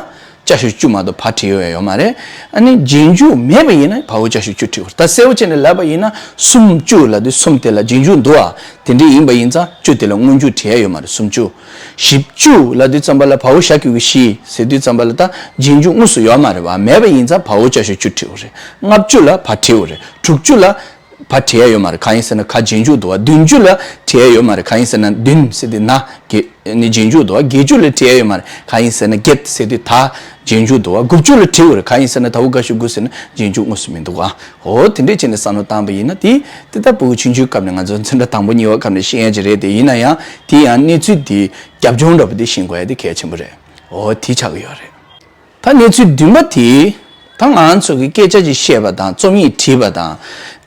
ཅ་ཞུ་བཅུ་མ་གཏོགས་ཕར་བྲིས་ཡོད་ཡོད་མ་རེད། ཨ་ནི་རྗེས་འཇུག་མེད་པ་ཡིན་ན་བའོ་ཅ་ཞུ་བཅུ་བྲིས་དགོས་རེད། ད་གསལ་པོ་བྱས་ནས་ལབ་པ་ཡིན་ན་སུམ་ཅུ་ལབ་དུས་སུམ་དེ་ལ་རྗེས་འཇུག་འདུག་ཨ། དེ་འདྲ་ཡིན་པ་ཡིན་ཙང་བཅུ་དེ་ལ་སྔོན་འཇུག་བྲིས་ཡ་ཡོད་མ་རེད། སུམ་ཅུ། བཞི་བཅུ་ལབ་དུས་ཙམ་པ་ལ་བའོ་ཞ་གི་གུ་བཞི་ཟེར་དུས་ཙམ་པ་ལ་ད་རྗེས་འཇུག་དངོས་སུ་ཡོད་མ་རེད་བ། མེད་པ་ཡིན་ཙང་བའོ་ཅ་ཞུ་བཅུ་བྲིས་དགོས་རེད། ལྔ་བཅུ་ལ་ཕར་བྲིས་དགོས་རེད། དྲུག་ཅུ་ལ་ཕར་བྲིས་ཡ་ཡོད་མ་རེད། གང་ཡིན་ཟེར་ན་ག་རྗེས་འཇུག་འདུག་བ། བདུན་ཅུ་ལ་བྲིས་ཡ་ཡོད་མ་རེད། གང་ཡིན་ཟེར་ན་བདུན་ཟེར་དུས་ན་གི་ནི་རྗེས་འཇུག་འདུག་བ། བརྒྱད་ཅུ་ལ་བྲིས་ཡ་ཡོད་མ་རེད། གང་ཡིན་ཟེར་ན་བརྒྱད་ཟེར་དུས་ད་ རྗེས་འཇུག་འདུག་བ། དགུ་བཅུ་ལ་བྲིས་དགོས་རེད། གང་ཡིན་ཟེར་ན་ད་བུ་ག་ཞུ་དགུ་ཟེར་ན་རྗེས་འཇུག་དངོས་སུ་མི་འདུག་བ། འོ་དེ་འདྲས་བྱས་ནས་བསམ་བློ་བཏང་པ་ཡིན་ན་དེ་དེ་ལྟ་བུ་ཆུང་ཆུང་སྐབས་ནས་ང་ཚོ་འཛིན་གྲྭ་དང་པོ་གཉིས་པ་སྐབས་ནས་ཤེས་ཡ་ཅིག་རེད། དེ་ཡིན་ན་ཡང་དེ་ཡང་གནས་ཚུལ་དེ་རྒྱབ་ལྗོངས་འདྲ་པོ་དེ་ཤེས་དགོས་ཡ་དེ་གལ་ཆེན་པོ་རེད། འོ་དེ་ཆགས་ཀྱི་ཡོད་རེད། ད་གནས་ཚུལ་བདུན་པ་དེ། ད་ང་ཚོ་གི་སྐད་ཆ་ཅིག་བཤད་པ་དང་རྩོམ་ཡིག་བྲིས་པ་དང་།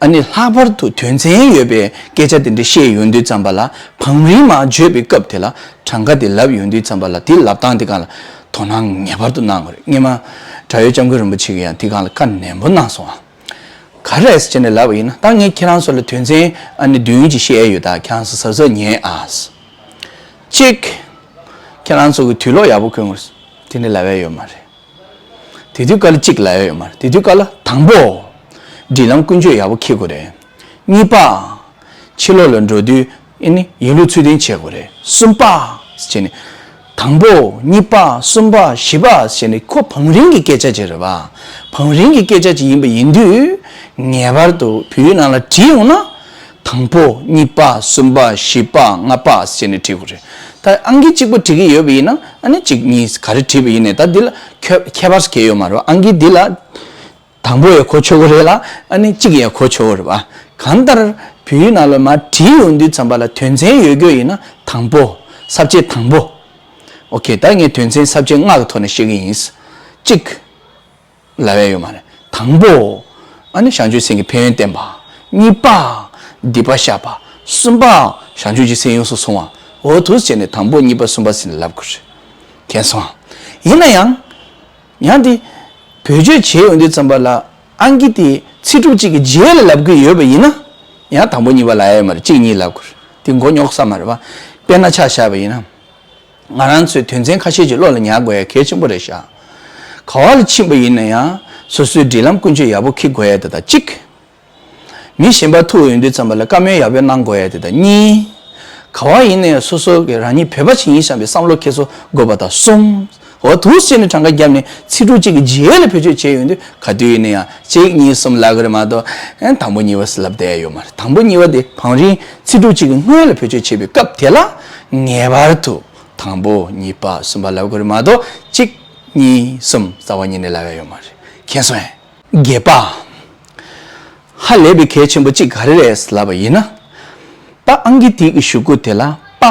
ཨ་ནི་ལྷག་པར་དུ་དོན་ཚན་ཡོད་པའི་སྐད་ཆ་དེ་འདྲ་བཤད་ཡོང་དུས་ཙམ་པ་ལ་བང་རིམ་མར་བརྗོད་པའི་སྐབས་དེ་ལ་གྲངས་ཀ་དེ་ལབ་ཡོང་དུས་ཙམ་པ་ལ་དེ་ལབ་སྟངས་དེ་གང་ལ་དོ་སྣང་ངེས་པར་དུ་གནང་དགོས་རེད། སྔོན་མ་དྲ་ཡོལ་སྐྱབས་མགོན་རིན་པོ་ཆེ་གིས་ཡང་དེ་གང་ལ་བཀའ་ནན་པོ་གནང་སོང་ཨ། ག་རེ་རེད་ཟེར་ནས་ལབ་པ་ཡིན་ན། ད་ངས་ཁྱེད་རང་ཚོ་ལ་དོན་ཚན་ཨ་ནི་བདུན་ཅིག་བཤད་ཡོད། ད་ཁྱེད་རང་ཚོ་གཟབ་གཟབ་ཉན་ཨ། གཅིག་ཁྱེད་རང་ཚོ་གི་དུས་ལོག་ཡག་པོ་གོན་དགོས། དེ་འདྲ་ལབ་ཡ་ཡོད་མ་རེད། དེ་དུས་སྐབས་ལ་གཅིག་ལབ་ཡ་ཡོད་མ་རེད། དེ་དུས་སྐབས་ལ་དང་པོ། སྒྲིག་ལམ་ཀུན་སྤྱོད་ཡག་པོ་འཁྱེར་དགོས་རེད། གཉིས་པ། ཕྱི་ལོགས་ལ་འགྲོ་དུས་ཨ་ནི་ཡིན་ལུགས་ཚུལ་ལྡན་བྱེད་དགོས་རེད། གསུམ་པ། ཟེར་ནས། དང་པོ། གཉིས་པ། གསུམ་པ། བཞི་པ། ཟེར་ནས་ཁོ་བང་རིམ་གྱི་སྐད་ཆ་ཅིག་རེད་པ། བང་རིམ་གྱི་སྐད་ཆ་ཅིག་ཡིན་པ་ཡིན་དུས། ངེས་པར་དུ་བོད་ཡིག་ནང་ལ་བྲིས་ཡོང་ན། དང་པོ། གཉིས་པ། གསུམ་པ། བཞི་པ། ལྔ་པ་ཟེར་ནས་བྲིས་དགོས་རེད། ད་ཨང་ཀི་གཅིག་པོ་བྲིས་ཀྱི་ཡོད་པ་ཡིན་ན་ཨ་ནི་གཅིག་གཉིས་ག་རེ་བྲིས་པ་ཡིན་ནའི་ད་འདི་ལ་ཁྱད་ཁྱད་པར་གང་ཡང་ཡོད་མ་རེད། ཨང་ཀི་འདི་ལ་དང་པོ་ཡང་གོ་ཆོད་ཀྱི་རེད་ལ་ཨ་ནི་གཅིག་ཡང་གོ་ཆོད་ཀྱི་རེད་པ། གང་ལྟར་བོད་ཡིག་ནང་ལ་མར་བྲིས་ཡོང་དུས་ཙམ་པ་ལ་དོན་ཚན་ཡོད་རྒྱུ་ཡིན་ན་དང་པོ། ས་བཅད་དང་པོ། ཨོ་ཁེ། ད་ངས་དོན་ཚན་ས་བཅད་ལྔ་གི་ཐོག་ནས་བཤད་ཀྱི་ཡིན། གཅིག་ལབ་ཡ་ཡོད་མ་རེད། དང་པོ། ཨ་ནི་བྱང་ཆུབ་སེམས་ཀྱི་ཕན་ཡོན་བསྟན་པ། གཉིས་པ། སྡིག་པ་བཤགས་པ། གསུམ་པ། བྱང་ཆུབ་ཀྱི་སེམས་ཡོངས་སུ་བཟུང་བ། འོ་འདུག་སེ་བྱས་ནས་དང་པོ་གཉིས་པ་གསུམ་པ་ཟེར་ནས་ལབ་དགོས་རེད། མཁྱེན་སོང་། ཡིན་ན་ཡང་། ཡང་དེ། བེད་སྤྱོད་བྱེད་ཡོང་དུས་ཙམ་པ་ལ་ཨང་ཀི་དེ་ཚིག་གྲུབ་གཅིག་གི་རྗེས་ལ་ལབ་ཀྱི་ཡོད་པ་ཡིན་ན། ཡང་དང་པོ་གཉིས་པ་ལབ་ཡ་ཡོད་མ་རེད། གཅིག་གཉིས་ལབ་དགོས་རེད། དེ་མགོ་རྙོག་ས་མ་རེད་པ། དཔེར་ན་ཆ་བཞག་པ་ཡིན་ན། ང་རང་ཚོས་དོན་ཚན་ཁ་ཤས་ཀྱི་བློ་ལ་ཉར་དགོས་ཡ་གལ་ཆེན་པོ་རེད་ཤག་ག་བ་ལ་ཕྱིན་པ་ཡིན་ན་ཡང་སོ་སོའི་སྒྲིག་ལམ་ཀུན་སྤྱོད་ཡག་པོ་འཁྱེར་དགོས་ཡ་དེ་དང་གཅིག་མི་གཞན་པ་ཐུག་ཡོང་དུས་ཙམ་པ་ལ་བཀའ་མོལ་ཡག་པོ་གནང་དགོས་ཡ་དེ་དང་གཉིས། ག་བ་ཡིན་ན་ཡང་སོ་སོ་གི་རང་ཉིད་བོད་པ་ཞིག་ཡིན་བསམ་པའི་བསམ་བློ་འཁྱེར་སོ་དགོས་པ་དང་གསུམ། འོ་འདུག་སེ་བྱས་ནས་གྲངས་ཀ་བརྒྱབ་ནས་ཚིག་གྲུབ་གཅིག་གི་རྗེས་ལ་བེད་སྤྱོད་བྱས་ཡོང་དུས་ག་དུས་ཡིན་ན་ཡང་གཅིག་གཉིས་གསུམ་ལབ་ཀྱི་རེད་མ་གཏོགས། ཨེ་དང་པོ་གཉིས་པ་ཟེར་ལབ་བསྡད་ཡ་ཡོད་མ་རེད། དང་པོ་གཉིས་པ་དེ་བང་རིམ་ཚིག་གྲུབ་གཅིག་གི་སྔོན་ལ་བེད་སྤྱོད་བྱེད་པའི་སྐབས་དེ་ལ་ངེས་པར་དུ། དང་པོ། གཉིས་པ། གསུམ་པ་ལབ་དགོས་རེད་མ་གཏོགས་གཅིག་གཉིས་གསུམ་རྩ་བ་ཉིད་ནས་ལབ་ཡ་ཡོད་མ་རེད། མཁྱེན་སོང་ངས། བརྒྱད་པ། ཧ་ལས་པའི་གལ་ཆེན་པོ་གཅིག་ག་རེ་རེད་ལབ་པ་ཡིན་ན། པ་ཨང་ཀི་དེ་གི་གཞུག་གུ་དེ་ལ་པ་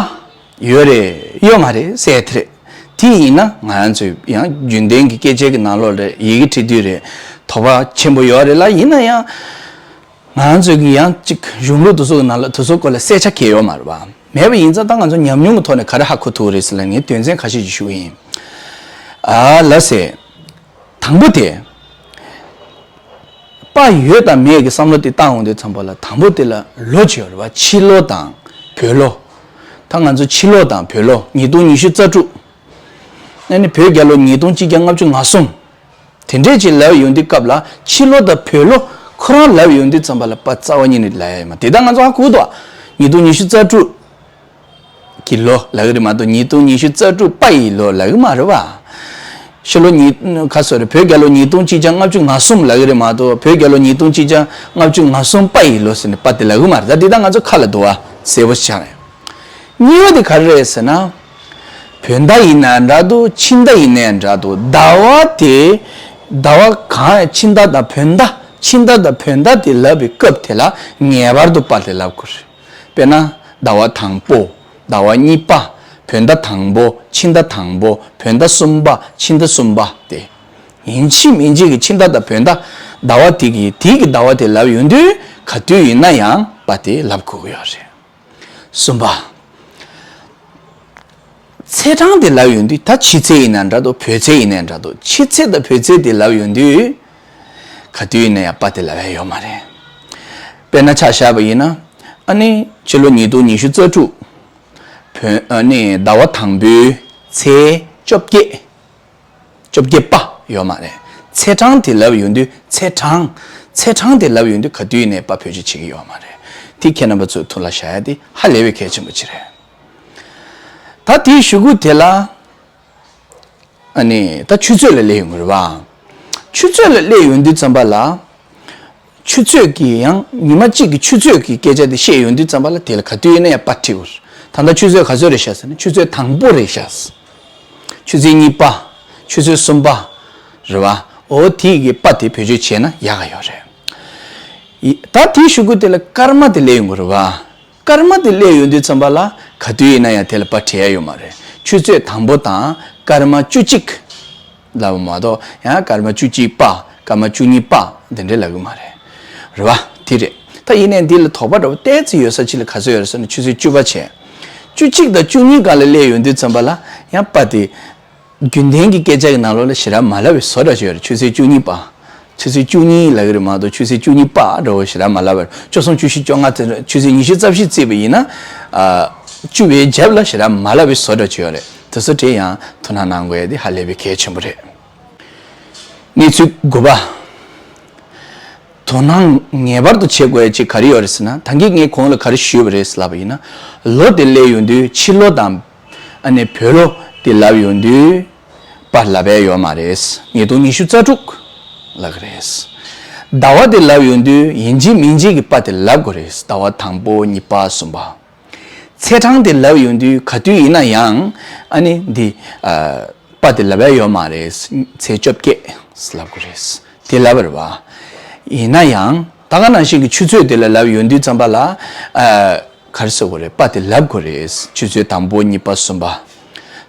ཡོད་རེད་ཡོད་མ་རེད་ཟེར་དེ་རེད། དེ་ཡིན་ན་ང་རང་ཚོས་ཡང་རྒྱུན་ལྡན་གྱི་སྐད་ཆའི་གི་ནང་ལོགས་ལ་ཡི་གེ་བྲིས་དུས་རེད། དོགས་པ་ཆེན་པོ་ཡོད་རེད་ལ། ཡིན་ན་ཡང་། ང་རང་ཚོས་ཀྱི་ཡང་གཅིག་གཞུང་ལུགས་དེ་ཚོ་གི་ནང་ལ་དེ་ཚོ་སྐོར་ལ་གསལ་ཆ་གང་ཡང་ཡོད་མ་རེད་པ། མེད་པ་ཡིན་ཙང་ད་ང་ཚོ་ཉམས་མྱོང་གི་ཐོག་ནས་ག་རེ་ཧ་གོ་ཐུབ་རེད་ཟེར་ལ་ངས་དོན་ཚན་ཁ་ཤས་ཅིག་ཞུ་གི་ཡིན། ཨ་ལགས་སེ། དང་པོ་དེ། པ་ཡོད་དང་མེད་ཀྱི་བསམ་བློ་དེ་བཏང་འོང་དུས་ཙམ་པ་ལ་དང་པོ་དེ་ལ་ལོ་ཅིག་ཡོད་རེད་པ། ཕྱི་ལོ་དང་བོད་ལོ། ད་ང་ཚོ་ཕྱི་ལོ་དང་བོད་ལོ་ཉིས་སྟོང་ཉི་ཤུ་རྩ་དྲུག་ཨ་ནི་བོད་རྒྱལ་ལོ་ཉིས་སྟོང་གཅིག་བརྒྱ་ལྔ་བཅུ་ང་གསུམ། དེ་འདྲས་ཅིག་ལབ་ཡོང་དུས་སྐབས་ལ་ཕྱི་ལོ་དང་བོད་ལོ་ཁོ་རང་ལབ་ཡོང་དུས་ཙམ་པ་ལ་པ་རྩ་བ་ཉིད་ནས་ལབ་ཡ་ཡོད་མ་རེད། དེ་ལྟར་ང་ཚོ་ཧ་གོ་འདུག་ཉིས་སྟོང་ཉི་ཤུ་རྩ་དྲུག་གི་ལོ་ལབ་ཀྱི་རེད་མ་གཏོགས་ཉིས་སྟོང་ཉི་ཤུ་རྩ་དྲུག་པ་ཡི་ལོ་ལབ་ཀྱི་མ་རེད་པ། ཕྱི་ལོ་ཉིས་ག་སོ་རེད། བོད་རྒྱལ་ལོ་ཉིས་སྟོང་གཅིག་བརྒྱ་ལྔ་བཅུ་ང་གསུམ་ལབ་ཀྱི་རེད་མ་གཏོགས་བོད་རྒྱལ་ལོ་ཉིས་སྟོང་གཅིག་བརྒྱ་ལྔ་བཅུ་ང་གསུམ་པ་ཡི་ལོ་ཟེར་ནས་པ་དེ་ལབ་ཀྱི་མ་རེད། ད་དེ་ལྟར་ང་ཚོ་ཁ་ལ་འདུག་པ། གསལ་པོ་ཞིག་ཆགས་རེད། གཉིས་པ་དེ་ག་རེ་རེད་ཟེར་ན། བོད་ཟླ་ཡིན་ན་འདྲ་འདུག་ཕྱི་ཟླ་ཡིན་ནའི་འདྲ་འདུག་ཟླ་བ་དེ། ཟླ་བ་གང་ཕྱི་ཟླ་དང་བོད་ཟླ་ཕྱི་ཟླ་དང་བོད་ཟླ་དེ་ལབ་པའི་སྐབས་དེ་ལ་ངེས་པར་དུ་པ་དེ་ལབ་དགོས་རེད། དཔེར་ན། ཟླ་བ་དང་པོ། ཟླ་བ་གཉིས་པ། བོད་ཟླ་དང་པོ། ཕྱི་ཟླ་དང་པོ། བོད་ཟླ་གསུམ་པ། ཕྱི་ཟླ་གསུམ་པ་དེ། ཡིན་གཅིག་མིན་གཅིག་གི་ཕྱི་ཟླ་དང་བོད་ཟླ། ཟླ་བ་དེ་གི་དེ་གི་ཟླ་བ་དེ་ལབ་ཡོང་དུས་ག་དུས་ཡིན་ན་ཡང་པ་དེ་ལབ་དགོས་ཀྱི་ཡོད་རེད། གསུམ་པ། ཚེས་གྲངས་དེ་ལབ་ཡོང་དུས་ད་ཕྱི་ཚེས་ཡིན་ན་འདྲ་འདུག་བོད་ཚེས་ཡིན་ན་འདྲ་འདུག་ཕྱི་ཚེས་དང་བོད་ཚེས་དེ་ལབ་ཡོང་དུས། ག་དུས་ཡིན་ན་ཡང་པ་དེ་ལབ་ཡ་ཡོད་མ་རེད། དཔེར་ན་ཆ་བཞག་པ་ཡིན་ན། ཨ་ནི་ཕྱི་ལོ་ཉིས་སྟོང་ཉི་ཤུ་རྩ་དྲུག་བོད་ཨ་ནི་ཟླ་བ་དང་པོའི་ཚེས་བཅོ་བརྒྱད། བཅོ་བརྒྱད་པ་ཡོད་མ་རེད། ཚེས་གྲངས་དེ་ལབ་ཡོང་དུས་ཚེས་གྲངས། ཚེས་གྲངས་དེ་ལབ་ཡོང་དུས་ག་དུས་ནས་པ་བེད་སྤྱོད་བྱེད་ཀྱི་ཡོད་མ་རེད། དེ་ཁྱེད་རྣམ་པ་ཚོའི་ཐུགས་ལ་བཞག་ཡ་དེ་ཧ་ལས་པའི་གལ་ཆེན་པོ་ཅིག་རེད། ད་དེའི་གཞུག་གུ་དེ་ལ། ཨ་ནི་ད་ཆུ་ཚོད་ལ་སླེབས་ཡོང་གི་རེད་པ། ཆུ་ཚོད་ལ་སླེབས་ཡོང་དུས་ཙམ་པ་ལ། ཆུ་ཚོད་ཀྱི་ཡང་ཉི་མ་གཅིག་གི་ཆུ་ཚོད་ཀྱི་སྐད་ཆ་དེ་བཤད་ཡོང་དུས་ཙམ་པ་ལ་དེ་ལ་ག་དུས་ཡིན་ན་ཡང་པ་བྲིས་དགོས། ད་ལྟ་ཆུ་ཚོད་ག་ཚོད་རེད་ཤག་ཟེར་ན་ཆུ་ཚོད་དང་པོ་རེད་ཤག་ཆུ་ཚོད་གཉིས་པ། ཆུ་ཚོད་གསུམ་པ། རེད་བ། འོ་དེ་གི་པ་དེ་བེད་སྤྱོད་བྱས་ན་ཡག་ག་ཡོད་རེད། ཡི་ད་དེའི་གཞུག་གུ་དེ་ལ་སྐར་མ་དེ་སླེབས་ཡོང་གི་རེད་བ། སྐར་མ་དེ་སླེབས་ཡོང་དུས་ཙམ་པ་ལ་ག་དུས་ཡིན་ན་ཡང་དེ་ལ་པ་བྲི་ཡ་ཡོད་མ་རེད། ཆུ་ཚོད་དང་པོ་དང་སྐར་མ་བཅུ་གཅིག་ལབ་མ་གཏོགས་ཡང་སྐར་མ་བཅུ་གཅིག་པ། སྐར་མ་བཅུ་གཉིས་པ་དེ་འདྲ་ལབ་གི་མ་རེད། རེད་བ། དེ་རེད། ད་ཡིན་ནའི་འདི་ལ་དོགས་པ་འདྲ་བོ་ཏོག་ཙམ་ཡོད་ས་ཅིག་ལ་ག་ཚོད་ཡོད་རེད་ཟེར་ན་ཆུ་ཚོད་བཅུ་པ་བྱས། བཅུ་གཅིག་དང་བཅུ་གཉིས་སྒང་ལ་སླེབས་ཡོང་དུས་ཙམ་པ་ལ་ཡང་པ་དེ། རྒྱུན་ལྡན་གྱི་སྐད་ཆ་གི་ནང་ལོགས་ལ་ཞེ་དྲག་མ་ལབ་པའི་བཟོ་འདྲ་ཅིག་ཡོད་རེད། ཆུ་ཚོད་བཅུ་གཉིས་པ། ཆུ་ཚོད་བཅུ་གཉིས་ལབ་ཀྱི་རེད་མ་གཏོགས་ཆུ་ཚོད་བཅུ་གཉིས་པ་འདྲ་བོ་ཞེ་དྲག་མ་ལབ་པར་བཅུ་གསུམ་བཅུ་བཞི་བཅོ་ལྔ་ཚེ་ཆུ་ཚོད་ཉི་ཤུ་རྩ་བཞི་བརྩིས་པ་ཡིན་ན། ཨ། བཅུ་པའི་རྒྱབ་ལ་ཞེ་དྲག་མ་ལབ་པའི་བཟོ་འདྲ་ཅིག་ཡོད་རེད། དེ་ཚོ་དེ་ཡང་དོ་སྣང་གནང་དགོས་ཡ་དེ་ཧ་ལས་པའི་གལ་ཆེན་པོ་རེད། གནས་ཚུལ་དགུ་པ། དོ་སྣང་ངེས་པར་དུ་བྱེད་དགོས་ཡ་ཅིག་ག་རེ་ཡོད་རེད་ཟེར་ན། ད་གིན་ངས་གོང་ལ་ག་རེ་ཞུས་པ་རེད་ལབ་པ་ཡིན་ན། ལོ་དེ་སླེབས་ཡོང་དུས་ཕྱི་ལོ་དང་། ཨ་ནི་བོད་ལོ་དེ་ལབ་ཡོང་དུས། པ་ལབ་ཡ་ཡོད་མ་རེད། ཉིས་སྟོང་ཉི་ཤུ་རྩ་དྲུག་ལབ་ཀྱི་རེད། ཟླ་བ་དེ་ལབ་ཡོང་དུས་ཡིན་གཅིག་མིན་གཅིག་གི་པ་དེ་ལབ་དགོས་རེད། ཟླ་བ་དང་པོ་གཉིས་པ་གསུམ་པ། ཚེས་གྲངས་དེ་ལབ་ཡོང་དུས་ག་དུས་ཡིན་ན་ཡང་ཨ་ནི་འདི། ཨ། པ་དེ་ལབ་ཡ་ཡོད་མ་རེད། ཚེས་བཅོ་བརྒྱད་ལབ་དགོས་རེད། དེ་ལབ་པ་རེད་བ། ཡིན་ན་ཡང་ད་ག་ནང་བཞིན་གྱི་ཆུ་ཚོད་དེ་ལ་ལབ་ཡོང་དུས་ཙམ་པ་ལ། ཨ། ག་རེ་ཟེར་དགོས་རེད། པ་དེ་ལབ་དགོས་རེད། ཆུ་ཚོད་དང་པོ་གཉིས་པ་གསུམ་པ།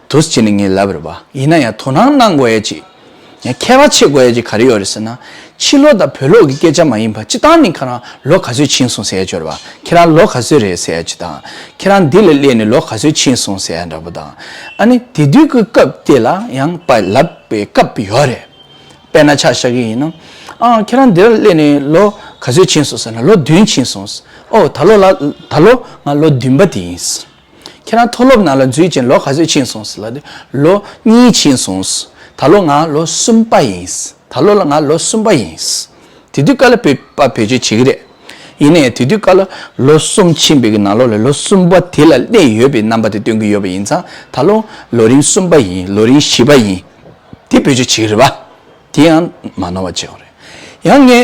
དུས་བྱས་ནས་ངས་ལབ་པ་རེད་བ། ཡིན་ན་ཡང་དོ་སྣང་གནང་དགོས་ཡ་ཅིག་ཡང་མཁས་པ་བྱེད་དགོས་ཡ་ཅིག་ག་རེ་ཡོད་རེད་ཟེར་ན། ཕྱི་ལོ་དང་བོད་ལོ་གི་སྐད་ཆ་མ་ཡིན་པ་སྤྱིར་བཏང་ནི་ཁ་རང་ལོ་ག་ཚོད་ཕྱིན་སོང་ཟེར་ཡ་ཅིག་ཡོད་རེད་བ། ཁྱེད་རང་ལོ་ག་ཚོད་རེད་ཟེར་ཡ་ཅིག་དང་། ཁྱེད་རང་འདི་ལ་སླེབས་ནས་ལོ་ག་ཚོད་ཕྱིན་སོང་ཟེར་ཡ་འདྲ་པོ་དང་། ཨ་ནི་དེ་དུས་ཀྱི་སྐབས་དེ་ལ་ཡང་པ་ལབ་པའི་སྐབས་ཡོད་རེད། དཔེར་ན་ཆ་བཞག་གི་ཡིན་ན། ཨ། ཁྱེད་རང་འདིར་སླེབས་ནས་ལོ་ག་ཚོད་ཕྱིན་སོང་ཟེར་ན་ལོ་བདུན་ཕྱིན་སོང་། ཨོ། ད་ལོ་ལ་ད་ལོ་ང་ལོ་བདུན་པ་དེ་ཡིན། ཁྱེད་རང་མཐོ་སློབ་ནང་ལ་འཛུལ་རྗེས་ལོ་ག་ཚོད་ཕྱིན་སོང་ཟེར་ལབ་དུས་ལོ་གཉིས་ཕྱིན་སོང་། ད་ལོ་ང་ལོ་གསུམ་པ་ཡིན། ད་ལོ་ལ་ང་ལོ་གསུམ་པ་ཡིན། དེ་དུས་སྐབས་ལ་བོད་པ་བེད་སྤྱོད་བྱེད་ཀྱི་རེད། ཡིན་ནའི་དེ་དུས་སྐབས་ལ་ལོ་གསུམ་ཕྱིན་པའི་གི་ནང་ལོགས་ལ་ལོ་གསུམ་པ་དེ་ལ་སླེབས་ཡོད་པའི་རྣམ་པ་དེ་སྟོན་གྱི་ཡོད་པ་ཡིན་ཙང་། ད་ལོ་ལོ་རིམ་གསུམ་པ་ཡིན། ལོ་རིམ་བཞི་པ་ཡིན། དེ་བེད་སྤྱོད་བྱེད་ཀྱི་རེད་བ། དེ་ཡང་མ་ནོར་བ་བྱེད་དགོས་རེད། ཡང་ངས་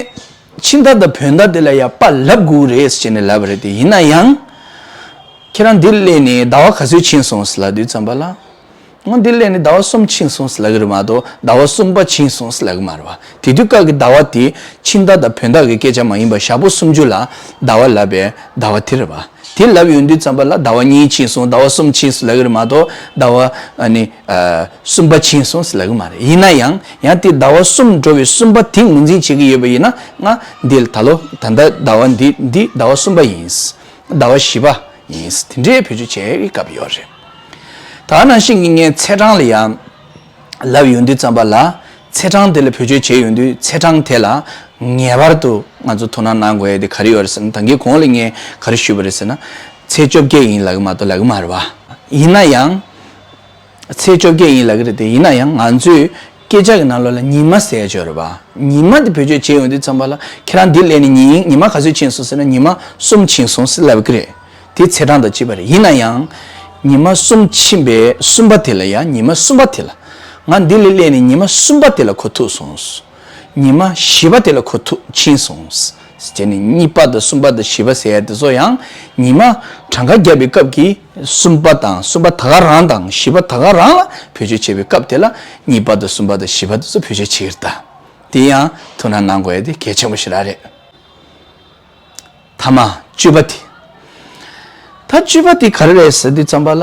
ཕྱི་ཟླ་དང་བོད་ཟླ་དེ་ལ་ཡང་པ་ལབ་དགོས་རེད་ཟེར་ནས་ལབ་པ་རེད་དེ། ཡིན་ན་ཡང་། ཁྱེད་རང་འདིར་སླེབས་ནས་ཟླ་བ་ག་ཚོད་ཕྱིན་སོང་ཟེར་ལབ་དུས་ཙམ་པ་ལ། ང་འདིར་སླེབས་ནས་ཟླ་བ་གསུམ་ཕྱིན་སོང་ཟེར་ལབ་ཀྱི་རེད་མ་གཏོགས་ཟླ་བ་གསུམ་པ་ཕྱིན་སོང་ཟེར་ལབ་ཀྱི་མ་རེད་བ། དེ་དུས་སྐབས་ཀྱི་ཟླ་བ་དེ་ཕྱི་ཟླ་དང་བོད་ཟླ་གི་སྐད་ཆ་མ་ཡིན་པ་ཞག་པོ་སུམ་ཅུ་ལ་ཟླ་བ་ལབ་པའི་ཟླ་བ་དེ་རེད་བ། དེ་ལབ་ཡོང་དུས་ཙམ་པ་ལ་ཟླ་བ་གཉིས་ཕྱིན་སོང་། ཟླ་བ་གསུམ་ཕྱིན་སོང་ལབ་ཀྱི་རེད་མ་གཏོགས་ཟླ་བ་ཨ་ནི་ཨ་གསུམ་པ་ཕྱིན་སོང་ཟེར་ལབ་ཀྱི་མ་རེད། ཡིན་ན་ཡང་ཡང་དེ་ཟླ་བ་གསུམ་འགྲོ་བའི་གསུམ་པ་དེ་ངོས་འཛིན་བྱེད་ཀྱི་ཡོད་པ་ཡིན་ན། ང་འདི་ད་ལོ་ད་ལྟ་ཟླ་བ་འདི་འདི་ཟླ་བ་གསུམ་པ་ཡིན། ཟླ་བ་བཞི་པ་ཡིན། དེ་འདྲའི་བེད་སྤྱོད་བྱེད་ཀྱི་སྐབས་ཡོད་རེད། ད་ནང་བཞིན་གྱི་ངས་ཚེས་གྲངས་ལ་ཡང་ལབ་ཡོང་དུས་ཙམ་པ་ལ། ཚེས་གྲངས་དེ་ལ་བེད་སྤྱོད་བྱས་ཡོང་དུས་ཚེས་གྲངས་དེ་ལ་ངེས་པར་དུ་ང་ཚོ་དོ་སྣང་གནང་དགོས་ཡ་དེ་ག་རེ་ཡོད་རེད་ཟེར་ན། ད་གིན་གོང་ལ་ངས་ག་རེ་ཞུས་པ་རེད་ཟེར་ན། ཚེས་བཅོ་བརྒྱད་ཡིན་ལབ་ཀྱི་མ་གཏོགས་ལབ་ཀྱི་མ་རེད་བ། ཡིན་ན་ཡང་། ཚེས་བཅོ་བརྒྱད་ཡིན་ལབ་ཀྱི་རེད་དེ། ཡིན་ན་ཡང་ང་ཚོས་སྐད་ཆ་གི་ནང་ལོགས་ལ་ཉི་མ་ཟེར་ཡ་ཅིག་ཡོད་རེད་བ། ཉི་མ་དེ་བེད་སྤྱོད་བྱས་ཡོང་དུས་ཙམ་པ་ལ། ཁྱེད་རང་འདི་སླེབས་ནས་ཉི་ཉི་མ་ག་ཚོད་ཕྱིན་སོང་ཟེར་ན། ཉི་མ་གསུམ་ཕྱིན་སོང་ཟེར་ལབ་ཀྱི་རེད། དེ་ཚེས་གྲངས་དང་བཅས་པ་རེད། ཡིན་ན་ཡང་། ཉི་མ་གསུམ་ཕྱིན་པའི་གསུམ་པ་དེ་ལ་ཡང་། ཉི་མ་གསུམ་པ་དེ་ལ། ང་འདི་ལ་སླེབས་ནས་ཉི་མ་གསུམ་པ་དེ་ལ་འགོ་ཐུག་སོང་། ཉི་མ་བཞི་པ་དེ་ལ་འགོ་ཐུག་ཕྱིན་སོང་། ཟེར་ནས་གཉིས་པ་དང་གསུམ་པ་དང་བཞི་པ་ཟེར་ཡ་དེ་ཚོ་ཡང་ཉི་མ་གྲངས་ཀ་བརྒྱབ་པའི་སྐབས་ཀྱི་གསུམ་པ་དང་། གསུམ་པ་ད་ག་རང་དང་བཞི་པ་ད་ག་རང་ལ་བེད་སྤྱོད་བྱེད་པའི་སྐབས་དེ་ལ་གཉིས་པ་དང་གསུམ་པ་དང་བཞི་པ་དེ་ཚོ་བེད་སྤྱོད་བྱེད་ཀྱི་རེད་ད། དེ་ཡང་དོ་སྣང་གནང་དགོས་ཡ་དེ་གལ་ཆེན་པོ་ཞེ་དྲག་རེད། ཐ་མ་བཅུ་པ་དེ། ད་བཅུ་པ་དེ་ག་རེ་རེད་ཟེར་དུས་ཙམ་པ་ལ།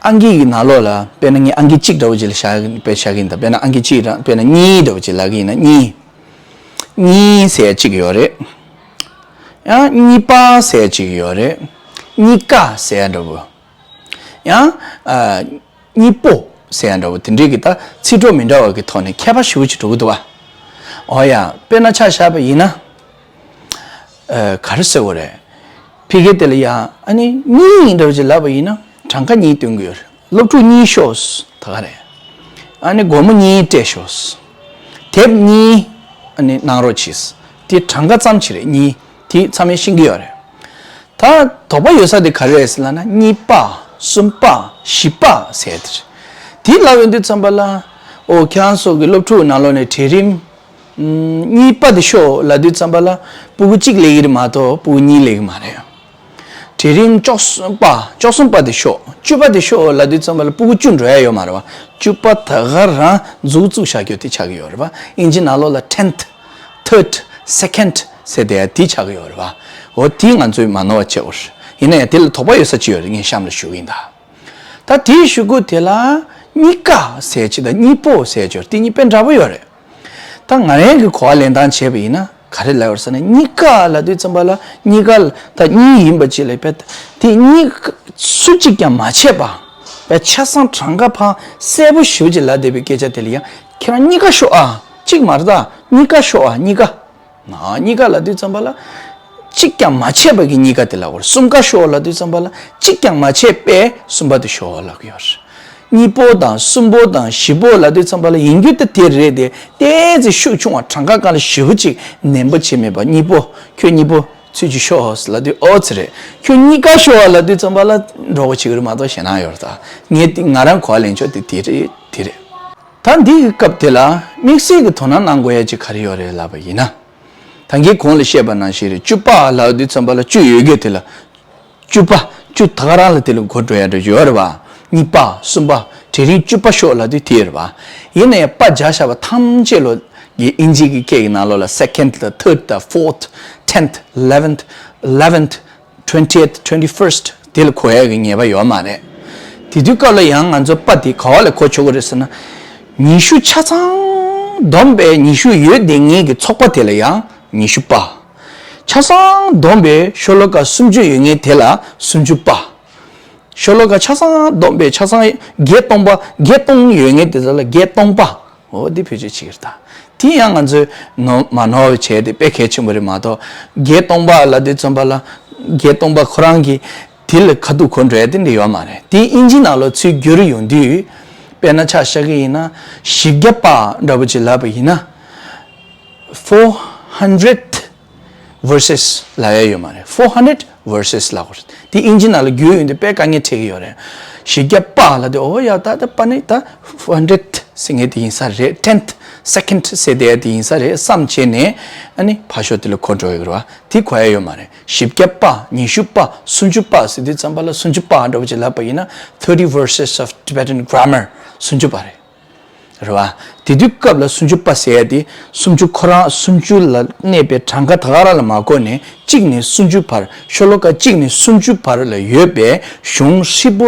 ཨང་ཀི་གི་ནང་ལོགས་ལ། དཔེར་ན་ངས་ཨང་ཀི་གཅིག་འདྲ་བོ་ཅིག་ལ་བཞག་དཔེ་བཞག་གི་ཡིན་ད། དཔེར་ན་ཨང་ཀི་གཅིག་རང་། དཔེར་ན་གཉིས་འདྲ་བོ་ཅིག་ལབ་ཀྱི་ཡིན་ན། གཉིས། གཉིས་ཟེར་ཡ་གཅིག་ཡོད་རེད། ཡང་གཉིས་པ་ཟེར་ཡ་གཅིག་ཡོད་རེད། གཉིས་ཀ་ཟེར་ཡ་འདྲ་བོ། ཡང་ཨ་གཉིས་པོ་ཟེར་ཡ་འདྲ་བོ། དེ་འདྲའི་གི་ད་ཚིག་གྲོགས་མི་འདྲ་བ་གི་ཐོག་ནས་ཁྱད་པར་ཞེ་པོ་ཅིག་འགྲོ་གི་འདུག་བ། འོ་ཡ། དཔེར་ན་ཆ་བཞག་པ་ཡིན་ན། ཨ། ག་རེ་ཟེར་དགོས་རེད། ཕ་གི་དེ་ལ་ཡ་ཨ་ནི་གཉིས་འདྲ་བོ་ཅིག་ལབ་པ་ཡིན་ན་གྲངས་ཀ་གཉིས་སྟོན་གྱི་ཡོད་རེད། སློབ་ཕྲུག་གཉིས་ཤོག་ད་ག་རེད། ཨ་ནི་སྒོར་མོ་གཉིས་སྤྲད་ཤོག་དེབ་གཉིས་ཨ་ནི་གནང་རོགས་གྱིས། དེ་གྲངས་ཀ་ཙམ་ཅིག་རེད། གཉིས་དེ་ཚང་མས་ཤེས་ཀྱི་ཡོད་རེད། ད་དོགས་པ་ཡོད་ས་དེ་ག་རེ་རེད་ཟེར་ལབ་ན། གཉིས་པ། གསུམ་པ། བཞི་པ་ཟེར་དེ་རེད། དེ་ལབ་ཡོང་དུས་ཙམ་པ་ལ། ཨོ། ཁྱེད་རང་ཚོ་གི་སློབ་ཕྲུག་ནང་ལོགས་ནས་གྲལ་རིམ། ཨམ། གཉིས་པ་དེ་ཤོག་ལབ་དུས་ཙམ་པ་ལ་སྤུ་གུ་གཅིག་སླེབས་ཀྱི་རེད་མ་གཏོགས་སྤུ་གུ་གཉིས་སླེབས་ཀྱི་མ་རེད། གྲལ་རིམ་བཅུ་གསུམ་པ། བཅུ་གསུམ་པ་དེ་ཤོག་བཅུ་པ་དེ་ཤོག་ལབ་དུས་ཙམ་པ་ལ་སྤུ་གུ་བཅུ་འགྲོ་ཡ་ཡོད་མ་རེད་བ། བཅུ་པ་ད་ག་རང་མཛུབ་བཙུགས་བཞག་རྒྱུ་དེ་ཆགས་ཀྱི་ཡོད་རེད་བ། ཨིན་ཇི་ནང་ལོགས་ལ་ཊེན་ཐི། ཐར་ཌི། སེ་ཀེན་ཌི་ཟེར་དེ་དེ་ཆགས་ཀྱི་ཡོད་རེད་བ། འོ་དེ་ང་ཚོས་མ་ནོར་བ་བྱེད་དགོས་རེད། ཡིན་ན་ཡང་དེ་ལ་དོགས་པ་ཡོད་ས་ཅི་ཡོད་རེད། ངས་གཤམ་ལ་ཞུ་གི་ཡིན་ད། ད་དེའི་གཞུག་གུ་དེ་ལ་གཉིས་ཀ་ཟེར་ཅིག་དང་གཉིས་པོ་ཟེར་ཅིག་ཡོད་རེད། དེ་གཉིས་དཔེ་འདྲ་པོ་ཡོད་རེད། ད་ང་རང་གི་གོ་བ་ལེན་སྟངས་བྱས་པ་ཡིན་ན་ག་རེ་ལབ་ཡོད་ཟེར་ན། གཉིས་ཀ་ལབ་དུས་ཙམ་པ་ལ་གཉིས་ཀ་ལ་ད་གཉིས་ཡིན་པ་ཅིག་ལ་དཔེ་དེ་གཉིས་ཀ་སུ་གཅིག་ཀྱང་མ་ཆད་པ་དཔེ་ཆ་ཚང་གྲངས་ཀ་ཕར་གསལ་པོ་ཞེ་པོ་ཅིག་ལབ་བསྡད་པའི་སྐད་ཆ་དེ་ལ་ཡང་ཁྱེད་རང་གཉིས་ཀ་ཤོག་ཨ། གཅིག་མ་རེད་ད། གཉིས་ཀ་ཤོག་ཨ། གཉིས་ཀ་ན་གཉིས་ཀ་ལབ་དུས་ཙམ་པ་ལ་གཅིག་ཀྱང་མ་ཆད་པ་གི་གཉིས་ཀ་དེ་ལབ་དགོས་རེད། གསུམ་ཀ་ཤོག་ལབ་དུས་ཙམ་པ་ལ་གཅིག་ཀྱང་མ་ཆད་པའི་གསུམ་པ་དེ་ཤོག་ལབ་ཀྱི་ཡོད་རེད། གཉིས་པོ་དང་གསུམ་པོ་དང་བཞི་པོ་ལབ་དུས་ཙམ་པ་ལ་ཡིན་རྒྱུ་དེ་དེ་རེད་དེ། ཏོག་ཙམ་ཤུགས་ཆུང་བ་གྲངས་ཀ་སྒང་ལ་ཞེ་པོ་ཅིག་ནན་པོ་བྱས་མེད་པ། གཉིས་པོ་ཁྱོད་གཉིས་པོ་ཚུད་ཅིག་ཤོག་ལབ་དུས་ཨོ་ཙི་རེད། ཁྱོད་གཉིས་ཀ་ཤོག་ལབ་དུས་ཙམ་པ་ལ་འགྲོ་གི་བྱེད་ཀྱི་རེད་མ་གཏོགས་ཞེད་སྣང་ཡོད་རེད་ད། ངས་དེ་ང་རང་གོ་བ་ལེན་ཕྱོགས་དེ་དེ་རེད་དེ་རེད། ད་འདི་གི་སྐབས་དེ་ལ་དམིགས་བསལ་གྱི་དོ་སྣང་གནང་དགོས་ཡ་ཅིག་ག་རེ་ཡོད་རེད་ལབ་པ་ཡིན་ན། ད་གིན་གོང་ལ་བཤད་པ་ནང་བཞིན་རེད། བཅུ་པ་ལབ་དུས་ཙམ་པ་ལ་བཅུ་ཡོད་རྒྱུ་དེ་ལ་བཅུ་པ། བཅུ་ད་ག་རང་ལ་དེ་ལ་གོ་འགྲོ་ཡ་འདྲ་ཡོད་རེད་བ། གཉིས་པ། གསུམ་པ། གྲལ་རིམ་བཅུ་པ་ཤོག་ལབ་དུས་དེ་རེད་བ། ཡིན་ན་ཡང་པ་སྦྱར་བཞག་པ་ཐམས་ཅད་ལོ་གི་ཨིན་ཇི་གི་སྐད་ཀྱི་ནང་ལོགས་ལ་second དང་third དང་fourth, tenth, eleventh, eleventh, twentieth, twenty-first དེ་ལ་གོ་ཡ་གི་ངེས་པ་ཡོད་མ་རེད། དེ་དུས་སྐབས་ལ་ཡང་ང་ཚོ་པ་དེ་ག་བ་ལ་གོ་ཆོག་གི་རེད་ཟེར་ན། ཉི་ཤུ་ཆ་ཚང་བསྡོམས་པས་ཉི་ཤུ་ཡོད་བསྡད་མཁན་གྱི་ཚོགས་པ་དེ་ལ་ཡང་ཉི་ཤུ་པ། ཆ་ཚང་བསྡོམས་པས་ཤོ་ལོ་ཀ་སུམ་ཅུ་ཡོད་མཁན་དེ་ལ་སུམ་ཅུ་པ། ཤོ་ལོ་ཀ་ཆ་ཚང་བསྡོམས་པས་ཆ་ཚང་བརྒྱད་སྟོང་པ། བརྒྱད་སྟོང་ཡོད་མཁན་དེ་ཚོ་ལ་བརྒྱད་སྟོང་པ། འོ་འདི་བེད་སྤྱོད་བྱེད་ཀྱི་རེད་ད། དེ་ཡང་ང་ཚོས་ནོར་མ་ནོར་བ་བྱས་ཏེ་དཔེ་གལ་ཆེན་པོ་རེད་མ་གཏོགས། བརྒྱད་སྟོང་པ་ལབ་དུས་ཙམ་པ་ལ་བརྒྱད་སྟོང་པ་ཁོ་རང་གི་དེ་ལ་ཁ་ཐུག་གོ་འགྲོ་ཡ་དེ་འདྲ་ཡོད་མ་རེད། དེ་ཨིན་ཇི་ནང་ལ་ཚུར་བསྒྱུར་ཡོང་དུས། དཔེར་ན་ཆ་བཞག་གི་ཡིན་ན་བཞི་བརྒྱ་པ་འདྲ་པོ་ཅིག་ལབ་པ་ཡིན་ན། four hundred verses ལབ་ཡ་ཡོད་མ་རེད། four hundred verses ལབ་དགོས་རེད། དེ་ཨིན་ཇི་ནང་ལ་བསྒྱུར་ཡོང་དུས་དཔེ་དཀའ་ངལ་འཕྲད་ཀྱི་ཡོད་རེད། བཞི་བརྒྱ་པ་ལབ་དུས་འོ་ཡ་ད་ད་པ་ནི་ད་four hundred ཟེར་མཁན་དེ་ཡིན་ས་རེད། tenth, second ཟེར་བསྡད་ཡ་དེ་ཡིན་ས་རེད་བསམ་བྱས་ནས་ཨ་ནི་ཕར་ཕྱོགས་དེ་ལ་གོ་འགྲོ་ཡོད་རེད་བ། དེ་གོ་ཡ་ཡོད་མ་རེད། བཞི་བརྒྱ་པ། ཉི་ཤུ་པ། སུམ་ཅུ་པ་ཟེར་དུས་ཙམ་པ་ལ་སུམ་ཅུ་པ་འདྲ་པོ་ཅིག་ལབ་པ་ཡིན་ན་thirty verses of Tibetan grammar སུམ་ཅུ་པ་རེད། རེད་བ། དེ་དུས་སྐབས་ལ་སུམ་ཅུ་པ་ཟེར་ཡ་དེ་སུམ་ཅུ་ཁོ་རང་སུམ་ཅུ་ལ་གནས་པའི་གྲངས་ཀ་ད་ག་རང་ལ་མ་གོ་ནས་གཅིག་ནས་སུམ་ཅུ་བར། ཤོ་ལོ་ཀ་གཅིག་ནས་སུམ་ཅུ་བར་ལ་ཡོད་པའི་གཞུང་ཧྲིལ་པོ་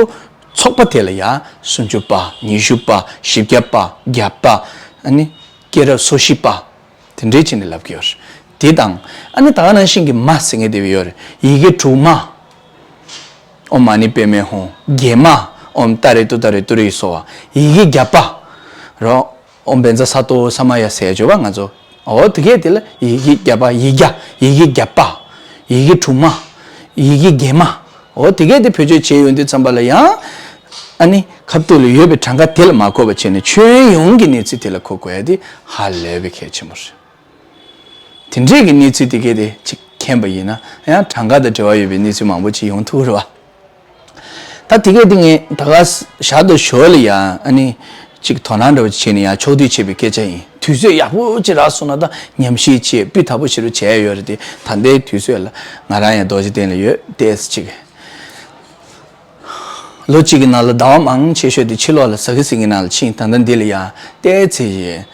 ཚོགས་པ་དེ་ལ་ཡང་སུམ་ཅུ་པ། ཉི་ཤུ་པ། བཞི་བརྒྱ་པ། བརྒྱ་པ། ཨ་ནི་སྐྱེས་རབས་སོ་བཞི་པ། དེ་འདྲའི་ཆེད་ནས་ལབ་ཀྱི་ཡོད་རེད། དེ་དང་ཨ་ནི་ད་ག་ནང་བཞིན་གྱི་མ་ཟེར་མཁན་དེ་ཡོད་རེད། ཡི་གེ་དྲུག་མ། ཨོཾ་མ་ཎི་པདྨེ་ཧཱུྃ། བརྒྱད་མ། ཨོཾ་ཏཱ་རེ་ཏུཏྟཱ་རེ་ཏུ་རེ་སྭཱ་ཧཱ། ཡི་གེ་བརྒྱ་པ། རོ། ཨོཾ་བཛྲ་སཏྭ་ས་མ་ཡ་ཟེར་བརྗོད་པ་ང་ཚོ། འོ་དེ་གས་དེ་ལ་ཡི་གེ་བརྒྱ་པ། ཡིག་བརྒྱ། ཡི་གེ་བརྒྱ་པ། ཡི་གེ་དྲུག་མ། ཡི་གེ་བརྒྱད་མ། འོ་དེ་གས་དེ་བེད་སྤྱོད་བྱས་ཡོང་དུས་ཙམ་པ་ལ་ཡང་། ཨ་ནི་ཁ་ཐུག་ལ་ཡོད་པའི་གྲངས་ཀ་དེ་ལ་མ་གོ་བ་བྱས་ནས་ཁྱོན་ཡོངས་ཀྱི་གནས་ཚུལ་དེ་ལ་གོ་དགོས་ཡ་དེ་ཧ་ལས་པའི་གལ་ཆེན་པོ་རེད། དེ་འདྲས་ཀྱི་གནས་ཚུལ་དེ་གས་དེ་ཅིག་མཁྱེན་པ་ཡིན་ན་ཡང་གྲངས་ཀ་དང་འབྲེལ་བ་ཡོད་པའི་གནས་ཚུལ་མང་པོ་ཅིག་ཡོང་ཐུབ་རེད་བ། ད་དེ་གས་དེ་ངས་ད་ག་ཞར་དུ་ཞོར་ལ་ཡང་ཨ་ནི་ཅིག་དོ་སྣང་འདྲ་བོ་ཅིག་བྱས་ནས་ཡང་ཕྱོགས་བསྡུས་བྱས་པའི་སྐད་ཆ་ཡིན། དུས་ཚོད་ཡག་པོ་ཅིག་རག་སོང་ན་ད་ཉམས་ཞིབ་བྱས་སྤུས་དག་པོ་ཞིག་རུ་བྱས་ཡོད་རེད་དེ། ད་ལྟའི་དུས་ཚོད་ལ་ང་རང་ཡང་རྡོ་རྗེ་གདན་ལ་ཡོད་ཏེས་ཅིག་ལོ་གཅིག་གི་ནང་ལ་ཟླ་བ་མང་ཆེ་ཤོས་དེ་ཕྱི་ལོགས་ལ་ཟ་གི་ཟིང་གི་ནང་ལ་ཕྱིན། ད་ལྟ་འདི་ལ་ཡང་བལྟས་ཚེ་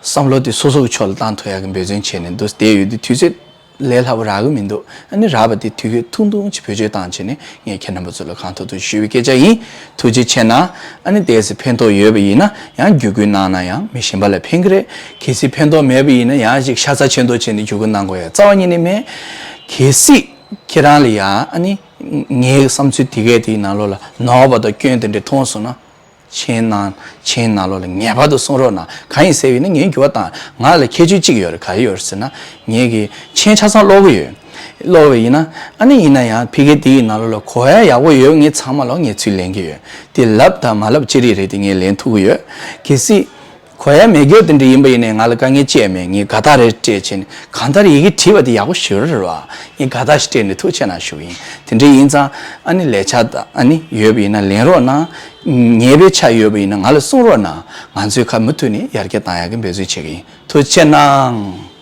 བསམ་བློ་དེ་སོ་སོ་གི་ཕྱོགས་ལ་བཏང་ཐུབ་ཡག་གི་འབད་བརྩོན་བྱས་ནས་འདུག་བསྡད་ཡོད་དུས་དུས་ཚོད་ལས་སླ་པོ་རག་གི་མི་འདུག་ཨ་ནི་རག་པ་དེ་དུས་ཚོད་ཐུང་ཐུང་ཅིག་བེད་སྤྱོད་བཏང་བྱས་ནས་ངས་ཁྱེད་རྣམ་པ་ཚོ་ལ་གང་ཐུབ་ཐུབ་ཞུས་པའི་སྐད་ཆ་ཡིན། ཐུགས་རྗེ་ཆེ་གནང་། ཨ་ནི་བལྟས་ཚེ་ཕན་ཐོགས་ཡོད་པ་ཡིན་ན་ཡང་བརྒྱུད་སྐུལ་གནང་ན་ཡང་མི་གཞན་པ་ལ་ཕན་གི་རེད། གལ་སྲིད་ཕན་ཐོགས་མེད་པ་ཡིན་ན་ཡང་ཅིག་ཤ་ཚ་ཆེ་མདོག་བྱས་ནས་བརྒྱུད་སྐུལ་གནང་དགོས་ཡ་རྩ་བ་ཉིད་ནས་མེད། གལ་སྲིད་ཁྱེད་རང་ལ་ཡང་ཨ་ནི། ངའི་བསམ་ཚུལ་དེ་གས་དེའི་ནང་ལོགས་ལ་ནོར་བ་དང་སྐྱོན་དེ་འདྲ་མཐོང་སོང་ན། མཆན་ནང་མཆན་ནང་ལོགས་ལ་ངེས་པར་དུ་གསུང་རོགས་གནང་། གང་ཡིན་ཟེར་བ་ཡིན་ན་ངས་འགྱུར་བ་བཏང་། ང་ལ་ཁྱད་ཆོས་གཅིག་ཡོད་རེད། ག་རེ་ཡོད་རེད་ཟེར་ན། ངས་ཀྱི་མཆན་ཆ་ཚང་ཀློག་གི་ཡོད། ཀློག་པ་ཡིན་ན་ཨ་ནི་ཡིན་ན་ཡང་ཕ་གི་དེའི་ནང་ལོགས་ལ་གོ་ཡ་ཡག་པོ་ཡོད། ངས་ཚང་མ་ལོག་ངས་ཚུར་ལེན་གི་ཡོད། དེ་ལབ་དང་མ་ལབ་ཅི་རིགས་རེད། དེ་ངས་ལེན་ཐུབ་ཀྱི་ཡོད། གལ་སྲིད། གོ་ཡ་མེད་རྒྱུ་དེ་འདྲ་ཡིན་པ་ཡིན་ནའི་ང་ལ་དཀའ་ངལ་ཅི་ཡང་མེད། ངས་དགའ་རྟགས་རེ་སྤྲད་བྱས་ནས། གང་ལྟར་ཡི་གེ་བྲིས་པ་དེ་ཡག་པོ་ཞེ་པོ་རེད་བ། ངས་དགའ་རྟགས་ཤིག་སྤྲད་ནས་ཐུགས་རྗེ་ཆེ་གནང་ཞུ་གི་ཡིན། དེ་འདྲ་ཡིན་ཙང་ཨ་ནི་ལས་འཆར་དང་ཨ་ནི་ཡོད་པ་ཡིན་ན་ལེན་རོགས་གནང་། ཉེས་པའི་ཆ་ཡོད་པ་ཡིན་ན་ང་ལ་གསུང་རོགས་གནང་། ང་ཚོས་ཁ་མུ་མཐུད་ནས་ཡར་རྒྱས་གཏང་ཡག་གི་འབད་བརྩོན་བྱེད་ཀྱི་ཡིན། ཐུགས་རྗེ་ཆེ་གནང་།